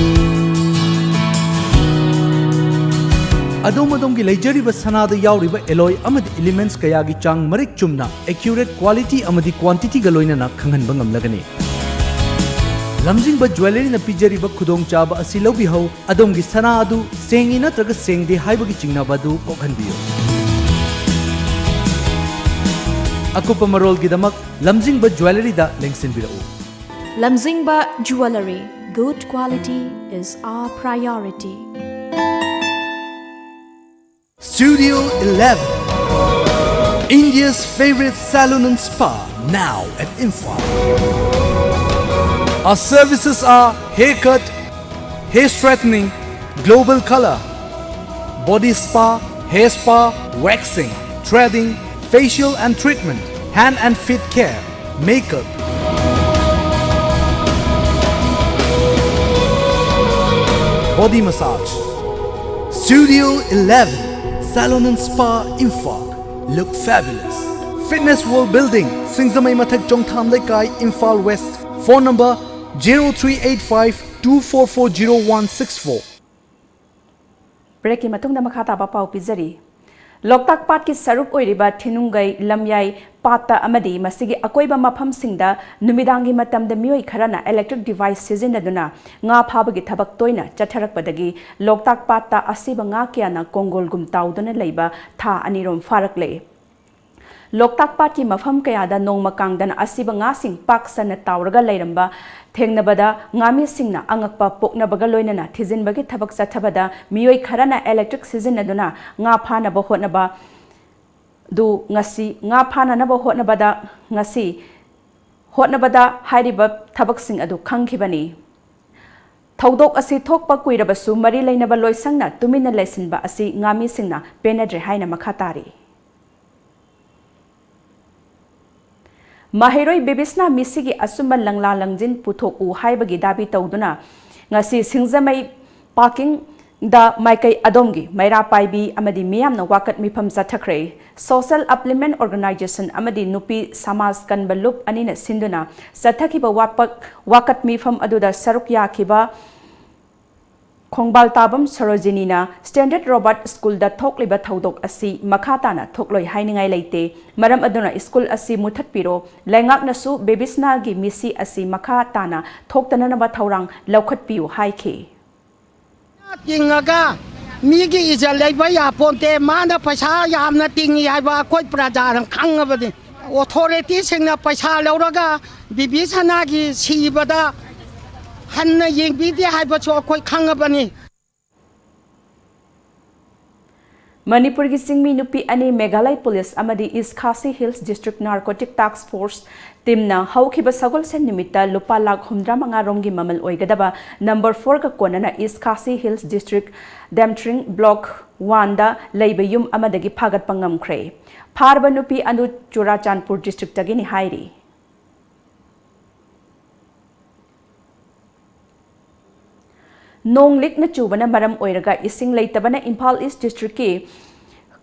ꯑꯗꯣꯝ ꯑꯗꯣꯝꯒꯤ ꯂꯩꯖꯔꯤꯕ ꯁꯅꯥꯗ ꯌꯥꯎꯔꯤꯕ alloy ꯑꯃꯗꯤ elements ꯀꯌꯥꯒꯤ ꯆꯥꯡ ꯃꯔꯤꯛ ꯆꯨꯝꯅ, accurate quality ꯑꯃꯗꯤ quantityꯒ ꯂꯣꯏꯅꯅ ꯈꯪꯍꯟꯕ ꯉꯝꯂꯒꯅꯤ꯫ ꯂꯝꯖꯤꯡꯕ ꯖ꯭ꯋꯦꯂꯔꯤꯅ ꯄꯤꯖꯔꯤꯕ ꯈꯨꯗꯣꯡꯆꯥꯕ ꯑꯁꯤ ꯂꯧꯕꯤꯍꯧ꯫ ꯑꯗꯣꯝꯒꯤ ꯁꯅꯥ ꯑꯗꯨ ꯁꯦꯡꯉꯤ ꯅꯠꯇ꯭ꯔꯒ ꯁꯦꯡꯗꯦ ꯍꯥꯏꯕꯒꯤ ꯆꯤꯡꯅꯕ ꯑꯗꯨ ꯀꯣꯛꯍꯟꯕꯤꯌꯨ꯫ ꯑꯀꯨꯞꯄ ꯃꯔꯣꯜꯒꯤꯗꯃꯛ ꯂꯝꯖꯤꯡꯕ ꯖ꯭ꯋꯦꯂꯔꯤꯗ ꯂꯦꯡꯁꯤꯟꯕꯤꯔꯛꯎ꯫ Lamzingba Jewellery, good quality is our priority. Studio eleven, India's favorite salon and spa, now at Imphal. Our services are haircut, hair straightening, global color, body spa, hair spa, waxing, threading, facial and treatment, hand and feet care, makeup, body massage. Studio eleven, Salon and Spa, Imphal. Look fabulous. Fitness World Building, Singzamei Mathak Chongtham Leikai, Imphal West. Phone number zero three eight five two four four zero one six four. ꯕ꯭ꯔꯦꯛꯀꯤ ꯃꯇꯨꯡꯗ ꯃꯈꯥ ꯇꯥꯕ ꯄꯥꯎ ꯄꯤꯖꯔꯤ꯫ ꯂꯣꯛꯇꯥꯛ ꯄꯥꯠꯀꯤ ꯁꯔꯨꯛ ꯑꯣꯏꯔꯤꯕ ꯊꯤꯅꯨꯡꯒꯩ, ꯂꯝꯌꯥꯏ, ꯄꯥꯠꯇ ꯑꯃꯗꯤ ꯃꯁꯤꯒꯤ ꯑꯀꯣꯏꯕ ꯃꯐꯝꯁꯤꯡꯗ ꯅꯨꯃꯤꯗꯥꯡꯒꯤ ꯃꯇꯝꯗ ꯃꯤꯑꯣꯏ ꯈꯔꯅ electric device ꯁꯤꯖꯤꯟꯅꯗꯨꯅ ꯉꯥ ꯐꯥꯕꯒꯤ ꯊꯕꯛ ꯇꯣꯏꯅ ꯆꯠꯊꯔꯛꯄꯗꯒꯤ ꯂꯣꯛꯇꯥꯛ ꯄꯥꯠꯇ ꯑꯁꯤꯕ ꯉꯥ ꯀꯌꯥꯅ ꯀꯣꯡꯒꯣꯜꯒꯨꯝ ꯇꯥꯎꯗꯨꯅ ꯂꯩꯕ ꯊꯥ ꯑꯅꯤꯔꯣꯝ ꯐꯥꯔꯛꯂꯦ꯫ ꯂꯣꯛꯇꯥꯛ ꯄꯥꯠꯀꯤ ꯃꯐꯝ ꯀꯌꯥꯗ ꯅꯣꯡꯃ ꯀꯥꯡꯗꯅ ꯑꯁꯤꯕ ꯉꯥꯁꯤꯡ ꯄꯥꯛ ꯁꯟꯅ ꯇꯥꯎꯔꯒ ꯂꯩꯔꯝꯕ ꯊꯦꯡꯅꯕꯗ ꯉꯥꯃꯤꯁꯤꯡꯅ ꯑꯉꯛꯄ ꯄꯣꯛꯅꯕꯒ ꯂꯣꯏꯅꯅ ꯊꯤꯖꯤꯟꯕꯒꯤ ꯊꯕꯛ ꯆꯠꯊꯕꯗ ꯃꯤꯑꯣꯏ ꯈꯔꯅ electric ꯁꯤꯖꯤꯟꯅꯗꯨꯅ ꯉꯥ ꯐꯥꯅꯕ ꯍꯣꯠꯅꯕ ꯑꯗꯨ ꯉꯁꯤ, ꯉꯥ ꯐꯥꯅꯅꯕ ꯍꯣꯠꯅꯕꯗ ꯉꯁꯤ ꯍꯣꯠꯅꯕꯗ ꯍꯥꯏꯔꯤꯕ ꯊꯕꯛꯁꯤꯡ ꯑꯗꯨ ꯈꯪꯈꯤꯕꯅꯤ꯫ ꯊꯧꯗꯣꯛ ꯑꯁꯤ ꯊꯣꯛꯄ ꯀꯨꯏꯔꯕꯁꯨ ꯃꯔꯤ ꯂꯩꯅꯕ ꯂꯣꯏꯁꯪꯅ ꯇꯨꯃꯤꯟꯅ ꯂꯩꯁꯤꯟꯕ ꯑꯁꯤ ꯉꯥꯃꯤꯁꯤꯡꯅ ꯄꯦꯟꯅꯗ꯭ꯔꯦ ꯍꯥꯏꯅ ꯃꯈꯥ ꯇꯥꯔꯤ꯫ ꯃꯍꯩꯔꯣꯏ ꯕꯤꯕꯤꯁꯅꯥ ꯃꯤꯁꯤꯒꯤ ꯑꯆꯨꯝꯕ ꯂꯪꯂꯥ ꯂꯪꯖꯤꯟ ꯄꯨꯊꯣꯛꯎ ꯍꯥꯏꯕꯒꯤ ꯗꯥꯕꯤ ꯇꯧꯗꯨꯅ ꯉꯁꯤ ꯁꯤꯡꯖꯃꯩ ꯄꯥꯔꯀꯤꯡꯗ ꯃꯥꯏꯀꯩ ꯑꯗꯣꯝꯒꯤ ꯃꯩꯔꯥ ꯄꯥꯏꯕꯤ ꯑꯃꯗꯤ ꯃꯤꯌꯥꯝꯅ ꯋꯥꯀꯠ ꯃꯤꯐꯝ ꯆꯠꯊꯈ꯭ꯔꯦ꯫ Social Upliftment Organization ꯑꯃꯗꯤ ꯅꯨꯄꯤ ꯁꯃꯥꯖ ꯀꯟꯕ ꯂꯨꯞ ꯑꯅꯤꯅ ꯁꯤꯟꯗꯨꯅ ꯆꯠꯊꯈꯤꯕ ꯋꯥꯄꯛ-, ꯋꯥꯀꯠ ꯃꯤꯐꯝ ꯑꯗꯨꯗ ꯁꯔꯨꯛ ꯌꯥꯈꯤꯕ ꯈꯣꯡꯕꯥꯜ ꯇꯥꯕꯝ ꯁꯣꯔꯣꯖꯤꯅꯤꯅ Standard Robert Schoolꯗ ꯊꯣꯛꯂꯤꯕ ꯊꯧꯗꯣꯛ ꯑꯁꯤ ꯃꯈꯥ ꯇꯥꯅ ꯊꯣꯛꯂꯣꯏ ꯍꯥꯏꯅꯤꯡꯉꯥꯏ ꯂꯩꯇꯦ꯫ ꯃꯔꯝ ꯑꯗꯨꯅ ꯁ꯭ꯀꯨꯜ ꯑꯁꯤ ꯃꯨꯊꯠꯄꯤꯔꯣ꯫ ꯂꯩꯉꯥꯛꯅꯁꯨ ꯕꯦꯕꯤꯁꯅꯥꯒꯤ ꯃꯤꯁꯤ ꯑꯁꯤ ꯃꯈꯥ ꯇꯥꯅ ꯊꯣꯛꯇꯅꯅꯕ ꯊꯧꯔꯥꯡ ꯂꯧꯈꯠꯄꯤꯌꯨ ꯍꯥꯏꯈꯤ꯫ ꯇꯤꯡꯉꯒ ꯃꯤꯒꯤ ꯏꯖꯠ ꯂꯩꯕ ꯌꯥꯄꯣꯟꯇꯦ꯫ ꯃꯥꯅ ꯄꯩꯁꯥ ꯌꯥꯝꯅ ꯇꯤꯡꯉꯤ ꯍꯥꯏꯕ ꯑꯩꯈꯣꯏ ꯄ꯭ꯔꯖꯥꯅ ꯈꯪꯉꯕꯅꯤ꯫ ꯑꯣꯊꯣꯔꯤꯇꯤꯁꯤꯡꯅ ꯄꯩꯁꯥ ꯂꯧꯔꯒ ꯕꯤꯕꯤꯁꯅꯥꯒꯤ ꯁꯤꯕꯗ ꯍꯟꯅ ꯌꯦꯡꯕꯤꯗꯦ ꯍꯥꯏꯕꯁꯨ ꯑꯩꯈꯣꯏ ꯈꯪꯉꯕꯅꯤ꯫ ꯃꯅꯤꯄꯨꯔꯒꯤ ꯆꯤꯡꯃꯤ ꯅꯨꯄꯤ ꯑꯅꯤ ꯃꯦꯘꯥꯂꯌ ꯄꯨꯂꯤꯁ ꯑꯃꯗꯤ ꯏꯁ ꯈꯥꯁꯤ ꯍꯤꯜꯁ ꯗꯤꯁꯇ꯭ꯔꯤꯛ ꯅꯥꯔꯀꯣꯇꯤꯛ ꯇꯥꯛꯁ ꯐꯣꯔꯁ ꯇꯤꯝꯅ ꯍꯧꯈꯤꯕ ꯁꯒꯣꯜꯁꯦꯟ ꯅꯨꯃꯤꯠꯇ ꯂꯨꯄꯥ ꯂꯥꯈ ꯍꯨꯝꯗ꯭ꯔꯥ ꯃꯉꯥ ꯔꯣꯝꯒꯤ ꯃꯃꯜ ꯑꯣꯏꯒꯗꯕ ꯅꯝꯕꯔ ꯐꯣꯔꯒ ꯀꯣꯟꯅꯅ ꯏꯁ ꯈꯥꯁꯤ ꯍꯤꯜꯁ ꯗꯤꯁꯇ꯭ꯔꯤꯛ ꯗꯦꯝꯊ꯭ꯔꯤꯡ ꯕ꯭ꯂꯣꯛ ꯋꯥꯟꯗ ꯂꯩꯕ ꯌꯨꯝ ꯑꯃꯗꯒꯤ ꯐꯥꯒꯠꯄ ꯉꯝꯈ꯭ꯔꯦ꯫ ꯐꯥꯔꯕ ꯅꯨꯄꯤ ꯑꯗꯨ ꯆꯨꯔꯥꯆꯥꯟꯄꯨꯔ ꯗꯤꯁꯇ꯭ꯔꯤꯛꯇꯒꯤꯅꯤ ꯍꯥꯏꯔꯤ꯫ ꯅꯣꯡ ꯂꯤꯛꯅ ꯆꯨꯕꯅ ꯃꯔꯝ ꯑꯣꯏꯔꯒ ꯏꯁꯤꯡ ꯂꯩꯇꯕꯅ ꯏꯝꯐꯥꯜ ꯏꯁ ꯗꯤꯁꯇ꯭ꯔꯤꯛꯀꯤ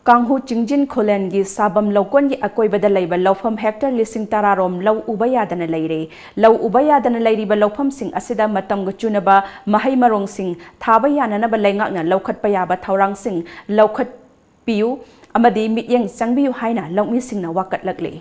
ꯇꯥꯡꯍꯨ ꯆꯤꯡꯖꯤꯟ ꯈꯨꯂꯦꯟꯒꯤ ꯁꯥꯕꯝ ꯂꯧꯀꯣꯟꯒꯤ ꯑꯀꯣꯏꯕꯗ ꯂꯩꯕ ꯂꯧꯐꯝ ꯍꯦꯛꯇꯔ ꯂꯤꯁꯤꯡ ꯇꯔꯥ ꯔꯣꯝ ꯂꯧ ꯎꯕ ꯌꯥꯗꯅ ꯂꯩꯔꯦ꯫ ꯂꯧ ꯎꯕ ꯌꯥꯗꯅ ꯂꯩꯔꯤꯕ ꯂꯧꯐꯝꯁꯤꯡ ꯑꯁꯤꯗ ꯃꯇꯝꯒ ꯆꯨꯅꯕ ꯃꯍꯩ ꯃꯔꯣꯡꯁꯤꯡ ꯊꯥꯕ ꯌꯥꯅꯅꯕ ꯂꯩꯉꯥꯛꯅ ꯂꯧꯈꯠꯄ ꯌꯥꯕ ꯊꯧꯔꯥꯡꯁꯤꯡ ꯂꯧꯈꯠꯄꯤꯌꯨ ꯑꯃꯗꯤ ꯃꯤꯠꯌꯦꯡ ꯆꯪꯕꯤꯌꯨ ꯍꯥꯏꯅ ꯂꯧꯃꯤꯁꯤꯡꯅ ꯋꯥꯀꯠꯂꯛꯂꯤ꯫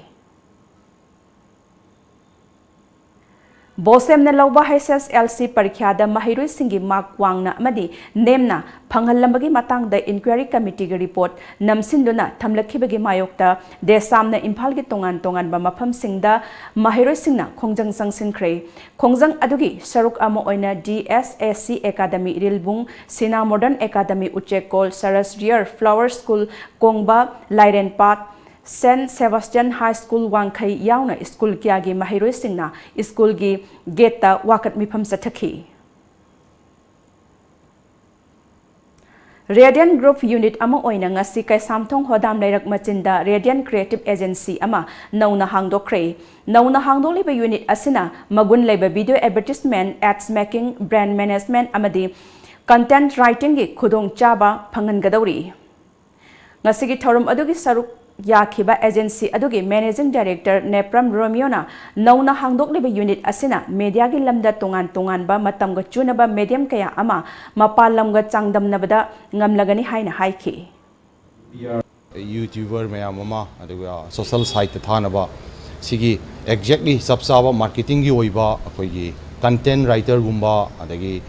ꯕꯣꯁꯦꯝꯅ ꯂꯧꯕ ꯍꯩꯆ ꯑꯦꯁ ꯑꯦꯜ ꯁꯤ ꯄꯔꯤꯈ꯭ꯌꯥꯗ ꯃꯍꯩꯔꯣꯏꯁꯤꯡꯒꯤ ꯃꯥꯔꯛ ꯋꯥꯡꯅ ꯑꯃꯗꯤ ꯅꯦꯝꯅ ꯐꯪꯍꯜꯂꯝꯕꯒꯤ ꯃꯇꯥꯡꯗ ꯏꯟꯀ꯭ꯋꯥꯏꯔꯤ ꯀꯃꯤꯇꯤꯒꯤ ꯔꯤꯄꯣꯔꯠ ꯅꯝꯁꯤꯟꯗꯨꯅ ꯊꯝꯂꯛꯈꯤꯕꯒꯤ ꯃꯥꯌꯣꯛꯇ ꯗꯦꯁꯥꯝꯅ ꯏꯝꯐꯥꯜꯒꯤ ꯇꯣꯉꯥꯟ ꯇꯣꯉꯥꯟꯕ ꯃꯐꯝꯁꯤꯡꯗ ꯃꯍꯩꯔꯣꯏꯁꯤꯡꯅ ꯈꯣꯡꯖꯪ ꯆꯪꯁꯤꯟꯈ꯭ꯔꯦ꯫ ꯈꯣꯡꯖꯪ ꯑꯗꯨꯒꯤ ꯁꯔꯨꯛ ꯑꯃ ꯑꯣꯏꯅ ꯗꯤ S A C academy Irilbung, Sina modern academy Uchekol, ꯁꯔꯁ ꯔꯤꯌꯔ flower school Kongba, Lairenpat, saint Sebastian high school Wangkhei ꯌꯥꯎꯅ ꯁ꯭ꯀꯨꯜ ꯀꯌꯥꯒꯤ ꯃꯍꯩꯔꯣꯏꯁꯤꯡꯅ ꯁ꯭ꯀꯨꯜꯒꯤ ꯒꯦꯠꯇ ꯋꯥꯀꯠ ꯃꯤꯐꯝ ꯆꯠꯊꯈꯤ꯫ ꯔꯦꯗꯤꯌꯟ ꯒ꯭ꯔꯨꯞ ꯌꯨꯅꯤꯠ ꯑꯃ ꯑꯣꯏꯅ ꯉꯁꯤ ꯀꯩꯁꯥꯝꯊꯣꯡ ꯍꯣꯗꯥꯝ ꯂꯩꯔꯛ ꯃꯆꯤꯟꯗ ꯔꯦꯗꯤꯌꯟ ꯀ꯭ꯔꯤꯌꯦꯇꯤꯚ ꯑꯦꯖꯦꯟꯁꯤ ꯑꯃ ꯅꯧꯅ ꯍꯥꯡꯗꯣꯛꯈ꯭ꯔꯦ꯫ ꯅꯧꯅ ꯍꯥꯡꯗꯣꯛꯂꯤꯕ ꯌꯨꯅꯤꯠ ꯑꯁꯤꯅ ꯃꯒꯨꯟ ꯂꯩꯕ video advertisement, ads making, brand management ꯑꯃꯗꯤ ꯀꯟꯇꯦꯟꯠ ꯔꯥꯏꯇꯤꯡꯒꯤ ꯈꯨꯗꯣꯡꯆꯥꯕ ꯐꯪꯍꯟꯒꯗꯧꯔꯤ꯫ ꯉꯁꯤꯒꯤ ꯊꯧꯔꯝ ꯑꯗꯨꯒꯤ ꯁꯔꯨꯛ ꯌꯥꯈꯤꯕ ꯑꯦꯖꯦꯟꯁꯤ ꯑꯗꯨꯒꯤ ꯃꯦꯅꯦꯖꯤꯡ ꯗꯥꯏꯔꯦꯛꯇꯔ ꯅꯦꯄ꯭ꯔꯝ ꯔꯣꯃꯤꯌꯣꯅ ꯅꯧꯅ ꯍꯥꯡꯗꯣꯛꯂꯤꯕ ꯌꯨꯅꯤꯠ ꯑꯁꯤꯅ ꯃꯦꯗꯤꯌꯥꯒꯤ ꯂꯝꯗ ꯇꯣꯉꯥꯟ ꯇꯣꯉꯥꯟꯕ ꯃꯇꯝꯒ ꯆꯨꯅꯕ ꯃꯦꯗꯤꯌꯝ ꯀꯌꯥ ꯑꯃ ꯃꯄꯥꯟ ꯂꯝꯒ ꯆꯥꯡꯗꯝꯅꯕꯗ ꯉꯝꯂꯒꯅꯤ ꯍꯥꯏꯅ ꯍꯥꯏꯈꯤ꯫ ꯌꯨꯇ꯭ꯌꯨꯕꯔ ꯃꯌꯥꯝ ꯑꯃ, ꯑꯗꯨꯒ ꯁꯣꯁꯦꯜ ꯁꯥꯏꯠꯇ ꯊꯥꯅꯕ, ꯁꯤꯒꯤ ꯑꯦꯛꯖꯦꯛꯂꯤ ꯆꯞ ꯆꯥꯕ ꯃꯥꯔꯀꯦꯇꯤꯡꯒꯤ ꯑꯣꯏꯕ ꯑꯩꯈꯣꯏꯒꯤ ꯀꯟꯇꯦꯟꯠ ꯔꯥꯏꯇꯔꯒꯨꯝꯕ, ꯑꯗꯒꯤ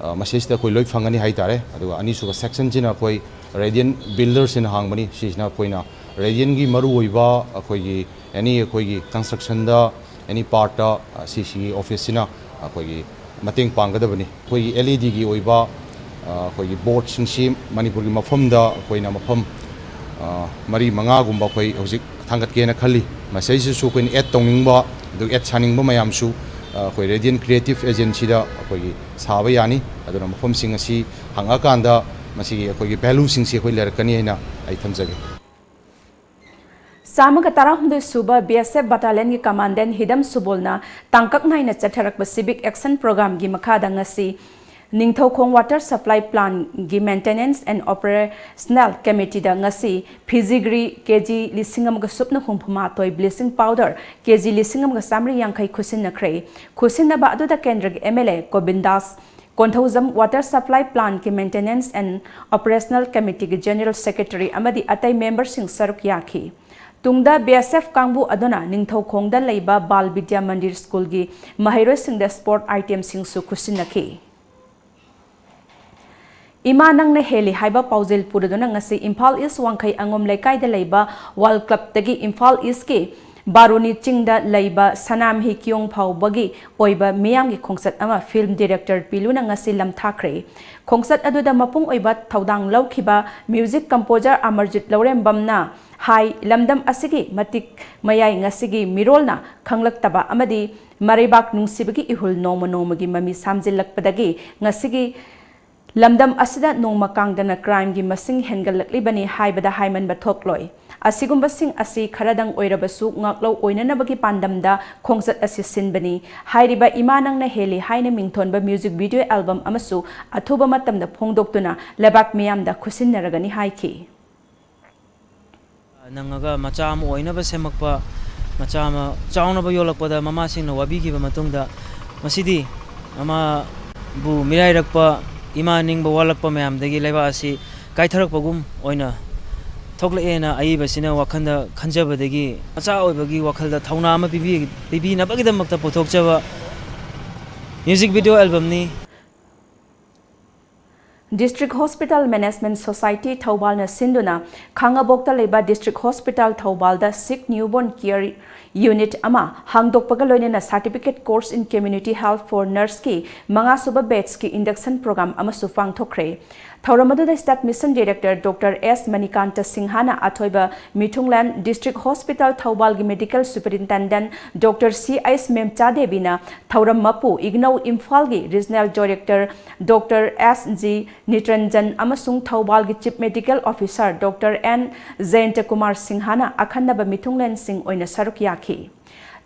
ꯑ, ꯃꯁꯤꯁꯤꯗ ꯑꯩꯈꯣꯏ ꯂꯣꯏ ꯐꯪꯒꯅꯤ ꯍꯥꯏꯇꯥꯔꯦ꯫ ꯑꯗꯨꯒ ꯑꯅꯤꯁꯨꯕ ꯁꯦꯛꯁꯟꯁꯤꯅ ꯑꯩꯈꯣꯏ ꯔꯦꯗꯤꯌꯟ ꯕꯤꯜꯗꯔꯁꯤꯅ ꯍꯥꯡꯕꯅꯤ꯫ ꯁꯤꯁꯤꯅ ꯑꯩꯈꯣꯏꯅ ꯔꯦꯗꯤꯌꯟꯒꯤ ꯃꯔꯨꯑꯣꯏꯕ ꯑꯩꯈꯣꯏꯒꯤ ꯑꯦꯅꯤ ꯑꯩꯈꯣꯏꯒꯤ ꯀꯟꯁꯇ꯭ꯔꯛꯁꯟꯗ ꯑꯦꯅꯤ ꯄꯥꯔꯠꯇ, ꯑ, ꯁꯤꯁꯤꯒꯤ ꯑꯣꯐꯤꯁꯁꯤꯅ ꯑꯩꯈꯣꯏꯒꯤ ꯃꯇꯦꯡ ꯄꯥꯡꯒꯗꯕꯅꯤ꯫ ꯑꯩꯈꯣꯏꯒꯤ ꯑꯦꯜ ꯏ ꯗꯤꯒꯤ ꯑꯣꯏꯕ, ꯑ, ꯑꯩꯈꯣꯏꯒꯤ ꯕꯣꯔꯗꯁꯤꯡꯁꯤ ꯃꯅꯤꯄꯨꯔꯒꯤ ꯃꯐꯝꯗ ꯑꯩꯈꯣꯏꯅ ꯃꯐꯝ, ꯑ, ꯃꯔꯤ ꯃꯉꯥꯒꯨꯝꯕ ꯑꯩꯈꯣꯏ ꯍꯧꯖꯤꯛ ꯊꯥꯡꯒꯠꯀꯦꯅ ꯈꯜꯂꯤ꯫ ꯃꯁꯤꯗꯩꯁꯤꯗꯁꯨ ꯑꯩꯈꯣꯏꯅ ꯑꯦꯗ ꯇꯧꯅꯤꯡꯕ, ꯑꯗꯨꯒ ꯑꯦꯗ ꯁꯥꯅꯤꯡꯕ ꯃꯌꯥꯝꯁꯨ, ꯑ, ꯑꯩꯈꯣꯏ ꯔꯦꯗꯤꯌꯟ ꯀ꯭ꯔꯤꯌꯦꯇꯤꯚ ꯑꯦꯖꯦꯟꯁꯤꯗ ꯑꯩꯈꯣꯏꯒꯤ ꯁꯥꯕ ꯌꯥꯅꯤ꯫ ꯑꯗꯨꯅ ꯃꯐꯝꯁꯤꯡ ꯑꯁꯤ ꯍꯪꯉꯀꯥꯟꯗ ꯃꯁꯤꯒꯤ ꯑꯩꯈꯣꯏꯒꯤ ꯚꯦꯂꯨꯁꯤꯡꯁꯤ ꯑꯩꯈꯣꯏ ꯂꯩꯔꯛꯀꯅꯤ ꯍꯥꯏꯅ ꯑꯩ ꯊꯝꯖꯒꯦ꯫ ꯆꯥꯝꯃꯒ ꯇꯔꯥꯍꯨꯝꯗꯣꯏ ꯁꯨꯕ ꯕꯤ ꯑꯦꯁ ꯑꯦꯐ ꯕꯠꯇꯥꯂꯤꯌꯟꯒꯤ ꯀꯃꯥꯟꯗꯦꯟꯠ ꯍꯤꯗꯝ ꯁꯨꯕꯣꯜꯅ ꯇꯥꯡꯀꯛ ꯅꯥꯏꯅ ꯆꯠꯊꯔꯛꯄ ꯁꯤꯚꯤꯛ ꯑꯦꯛꯁꯟ ꯄ꯭ꯔꯣꯒ꯭ꯔꯥꯝꯒꯤ ꯃꯈꯥꯗ ꯉꯁꯤ Ningthoukhong Water Supply Plantꯒꯤ Maintenance and Operational Committeeꯗ ꯉꯁꯤ ꯐꯤꯖꯤꯒ꯭ꯔꯤ ꯀꯦ ꯖꯤ ꯂꯤꯁꯤꯡ ꯑꯃꯒ ꯁꯨꯞꯅ ꯍꯨꯝꯐꯨ ꯃꯥꯊꯣꯏ, ꯕ꯭ꯂꯤꯆꯤꯡ ꯄꯥꯎꯗꯔ ꯀꯦ ꯖꯤ ꯂꯤꯁꯤꯡ ꯑꯃꯒ ꯆꯥꯃꯔꯤ ꯌꯥꯡꯈꯩ ꯈꯨꯠꯁꯤꯟꯅꯈ꯭ꯔꯦ꯫ ꯈꯨꯠꯁꯤꯟꯅꯕ ꯑꯗꯨꯗ ꯀꯦꯟꯗ꯭ꯔꯒꯤ M L A Kobindas Konthoujam, Water Supply Plantꯀꯤ Maintenance and Operational Committeeꯒꯤ General Secretary ꯑꯃꯗꯤ ꯑꯇꯩ ꯃꯦꯝꯕꯔꯁꯤꯡ ꯁꯔꯨꯛ ꯌꯥꯈꯤ꯫ ꯇꯨꯡꯗ ꯕꯤ ꯑꯦꯁ ꯑꯦꯐ ꯀꯥꯡꯕꯨ ꯑꯗꯨꯅ ꯅꯤꯡꯊꯧꯈꯣꯡꯗ ꯂꯩꯕ ꯕꯥꯜ ꯕꯤꯗ꯭ꯌꯥ ꯃꯟꯗꯤꯔ ꯁ꯭ꯀꯨꯜꯒꯤ ꯃꯍꯩꯔꯣꯏꯁꯤꯡꯗ ꯁ꯭ꯄꯣꯔꯠ ꯑꯥꯏꯇꯦꯝꯁꯤꯡꯁꯨ ꯈꯨꯠꯁꯤꯟꯅꯈꯤ꯫ ꯏꯃꯥ ꯅꯪꯅ ꯍꯦꯜꯂꯤ ꯍꯥꯏꯕ ꯄꯥꯎꯖꯦꯜ ꯄꯨꯔꯗꯨꯅ ꯉꯁꯤ ꯏꯝꯐꯥꯜ ꯏꯁ ꯋꯥꯡꯈꯩ ꯑꯉꯣꯝ ꯂꯩꯀꯥꯏꯗ ꯂꯩꯕ ꯋꯥꯔꯜ ꯀ꯭ꯂꯕꯇꯒꯤ ꯏꯝꯐꯥꯜ ꯏꯁꯀꯤ ꯕꯥꯔꯨꯅꯤ ꯆꯤꯡꯗ ꯂꯩꯕ ꯁꯅꯥꯃꯍꯤ ꯀꯤꯌꯣꯡ ꯐꯥꯎꯕꯒꯤ ꯑꯣꯏꯕ ꯃꯤꯌꯥꯝꯒꯤ ꯈꯣꯡꯆꯠ ꯑꯃ ꯐꯤꯜꯝ ꯗꯤꯔꯦꯛꯇꯔ ꯄꯤꯂꯨꯅ ꯉꯁꯤ ꯂꯝꯊꯥꯈ꯭ꯔꯦ꯫ ꯈꯣꯡꯆꯠ ꯑꯗꯨꯗ ꯃꯄꯨꯡ ꯑꯣꯏꯕ ꯊꯧꯗꯥꯡ ꯂꯧꯈꯤꯕ ꯃ꯭ꯌꯨꯖꯤꯛ ꯀꯝꯄꯣꯖꯔ ꯑꯃꯔꯖꯤꯠ ꯂꯧꯔꯦꯝꯕꯝꯅ ꯍꯥꯏ, ꯂꯝꯗꯝ ꯑꯁꯤꯒꯤ ꯃꯇꯤꯛ ꯃꯌꯥꯏ ꯉꯁꯤꯒꯤ ꯃꯤꯔꯣꯜꯅ ꯈꯪꯂꯛꯇꯕ ꯑꯃꯗꯤ ꯃꯔꯩꯕꯥꯛ ꯅꯨꯡꯁꯤꯕꯒꯤ ꯏꯍꯨꯜ ꯅꯣꯡꯃ ꯅꯣꯡꯃꯒꯤ ꯃꯃꯤ ꯁꯥꯝꯖꯤꯜꯂꯛꯄꯗꯒꯤ ꯉꯁꯤꯒꯤ ꯂꯝꯗꯝ ꯑꯁꯤꯗ ꯅꯣꯡꯃ ꯀꯥꯡꯗꯅ ꯀ꯭ꯔꯥꯏꯝꯒꯤ ꯃꯁꯤꯡ ꯍꯦꯟꯒꯠꯂꯛꯂꯤꯕꯅꯤ ꯍꯥꯏꯕꯗ ꯍꯥꯏꯃꯟꯕ ꯊꯣꯛꯂꯣꯏ꯫ ꯑꯁꯤꯒꯨꯝꯕꯁꯤꯡ ꯑꯁꯤ ꯈꯔꯗꯪ ꯑꯣꯏꯔꯕꯁꯨ ꯉꯥꯛꯂꯧ ꯑꯣꯏꯅꯅꯕꯒꯤ ꯄꯥꯟꯗꯝꯗ ꯈꯣꯡꯆꯠ ꯑꯁꯤ ꯁꯤꯟꯕꯅꯤ꯫ ꯍꯥꯏꯔꯤꯕ ꯏꯃꯥ ꯅꯪꯅ ꯍꯦꯜꯂꯤ ꯍꯥꯏꯅ ꯃꯤꯡꯊꯣꯟꯕ ꯃ꯭ꯌꯨꯖꯤꯛ ꯚꯤꯗꯤꯑꯣ ꯑꯦꯜꯕꯝ ꯑꯃꯁꯨ ꯑꯊꯨꯕ ꯃꯇꯝꯗ ꯐꯣꯡꯗꯣꯛꯇꯨꯅ ꯂꯩꯕꯥꯛ ꯃꯤꯌꯥꯝꯗ ꯈꯨꯠꯁꯤꯟꯅꯔꯒꯅꯤ ꯍꯥꯏꯈꯤ꯫ ꯅꯪꯉꯒ ꯃꯆꯥ ꯑꯃ ꯑꯣꯏꯅꯕ ꯁꯦꯝꯃꯛꯄ, ꯃꯆꯥ ꯑꯃ ꯆꯥꯎꯅꯕ ꯌꯣꯜꯂꯛꯄꯗ ꯃꯃꯥꯁꯤꯡꯅ ꯋꯥꯕꯤꯈꯤꯕ ꯃꯇꯨꯡꯗ, ꯉꯁꯤꯗꯤ ꯃꯃꯥꯕꯨ ꯃꯤꯔꯥꯏꯔꯛꯄ, ꯏꯃꯥ ꯅꯤꯡꯕ ꯋꯥꯠꯂꯛꯄ ꯃꯌꯥꯝꯗꯒꯤ ꯂꯩꯕꯥꯛ ꯑꯁꯤ ꯀꯥꯏꯊꯔꯛꯄꯒꯨꯝ ꯑꯣꯏꯅ ꯊꯣꯛꯂꯛꯑꯦꯅ ꯑꯏꯕꯁꯤꯅ ꯋꯥꯈꯜꯗ ꯈꯟꯖꯕꯗꯒꯤ, ꯃꯆꯥ ꯑꯣꯏꯕꯒꯤ ꯋꯥꯈꯜꯗ ꯊꯧꯅꯥ ꯑꯃ ꯄꯤꯕꯤ-, ꯄꯤꯕꯤꯅꯕꯒꯤꯗꯃꯛꯇ ꯄꯨꯊꯣꯛꯆꯕ ꯃ꯭ꯌꯨꯖꯤꯛ ꯚꯤꯗꯤꯑꯣ ꯑꯦꯜꯕꯝꯅꯤ꯫ District Hospital Management Society ꯊꯧꯕꯥꯜꯅ ꯁꯤꯟꯗꯨꯅ ꯈꯥꯡꯉꯕꯣꯛꯇ ꯂꯩꯕ District Hospital ꯊꯧꯕꯥꯜꯗ Sick Newborn Care Unit ꯑꯃ ꯍꯥꯡꯗꯣꯛꯄꯒ ꯂꯣꯏꯅꯅ Certificate Course in Community Health for Nurseꯀꯤ ꯃꯉꯥꯁꯨꯕ batchꯀꯤ induction program ꯑꯃꯁꯨ ꯄꯥꯡꯊꯣꯛꯈ꯭ꯔꯦ꯫ ꯊꯧꯔꯝ ꯑꯗꯨꯗ State Mission Director Doctor S Manikanta ꯁꯤꯡꯍꯅ ꯑꯊꯣꯏꯕ ꯃꯤꯊꯨꯡꯂꯦꯟ, District Hospital ꯊꯧꯕꯥꯜꯒꯤ Medical Superintendent Doctor C H ꯃꯦꯝꯆꯥ ꯗꯦꯕꯤꯅ ꯊꯧꯔꯝ ꯃꯄꯨ, ꯏꯒꯅꯧ ꯏꯝꯐꯥꯜꯒꯤ Regional Director Doctor S G ꯅꯤꯇ꯭ꯔꯟꯖꯟ ꯑꯃꯁꯨꯡ ꯊꯧꯕꯥꯜꯒꯤ Chief Medical Officer Doctor N ꯖꯌꯟꯇ Kumar ꯁꯤꯡꯍꯅ ꯑꯈꯟꯅꯕ ꯃꯤꯊꯨꯡꯂꯦꯟꯁꯤꯡ ꯑꯣꯏꯅ ꯁꯔꯨꯛ ꯌꯥꯈꯤ꯫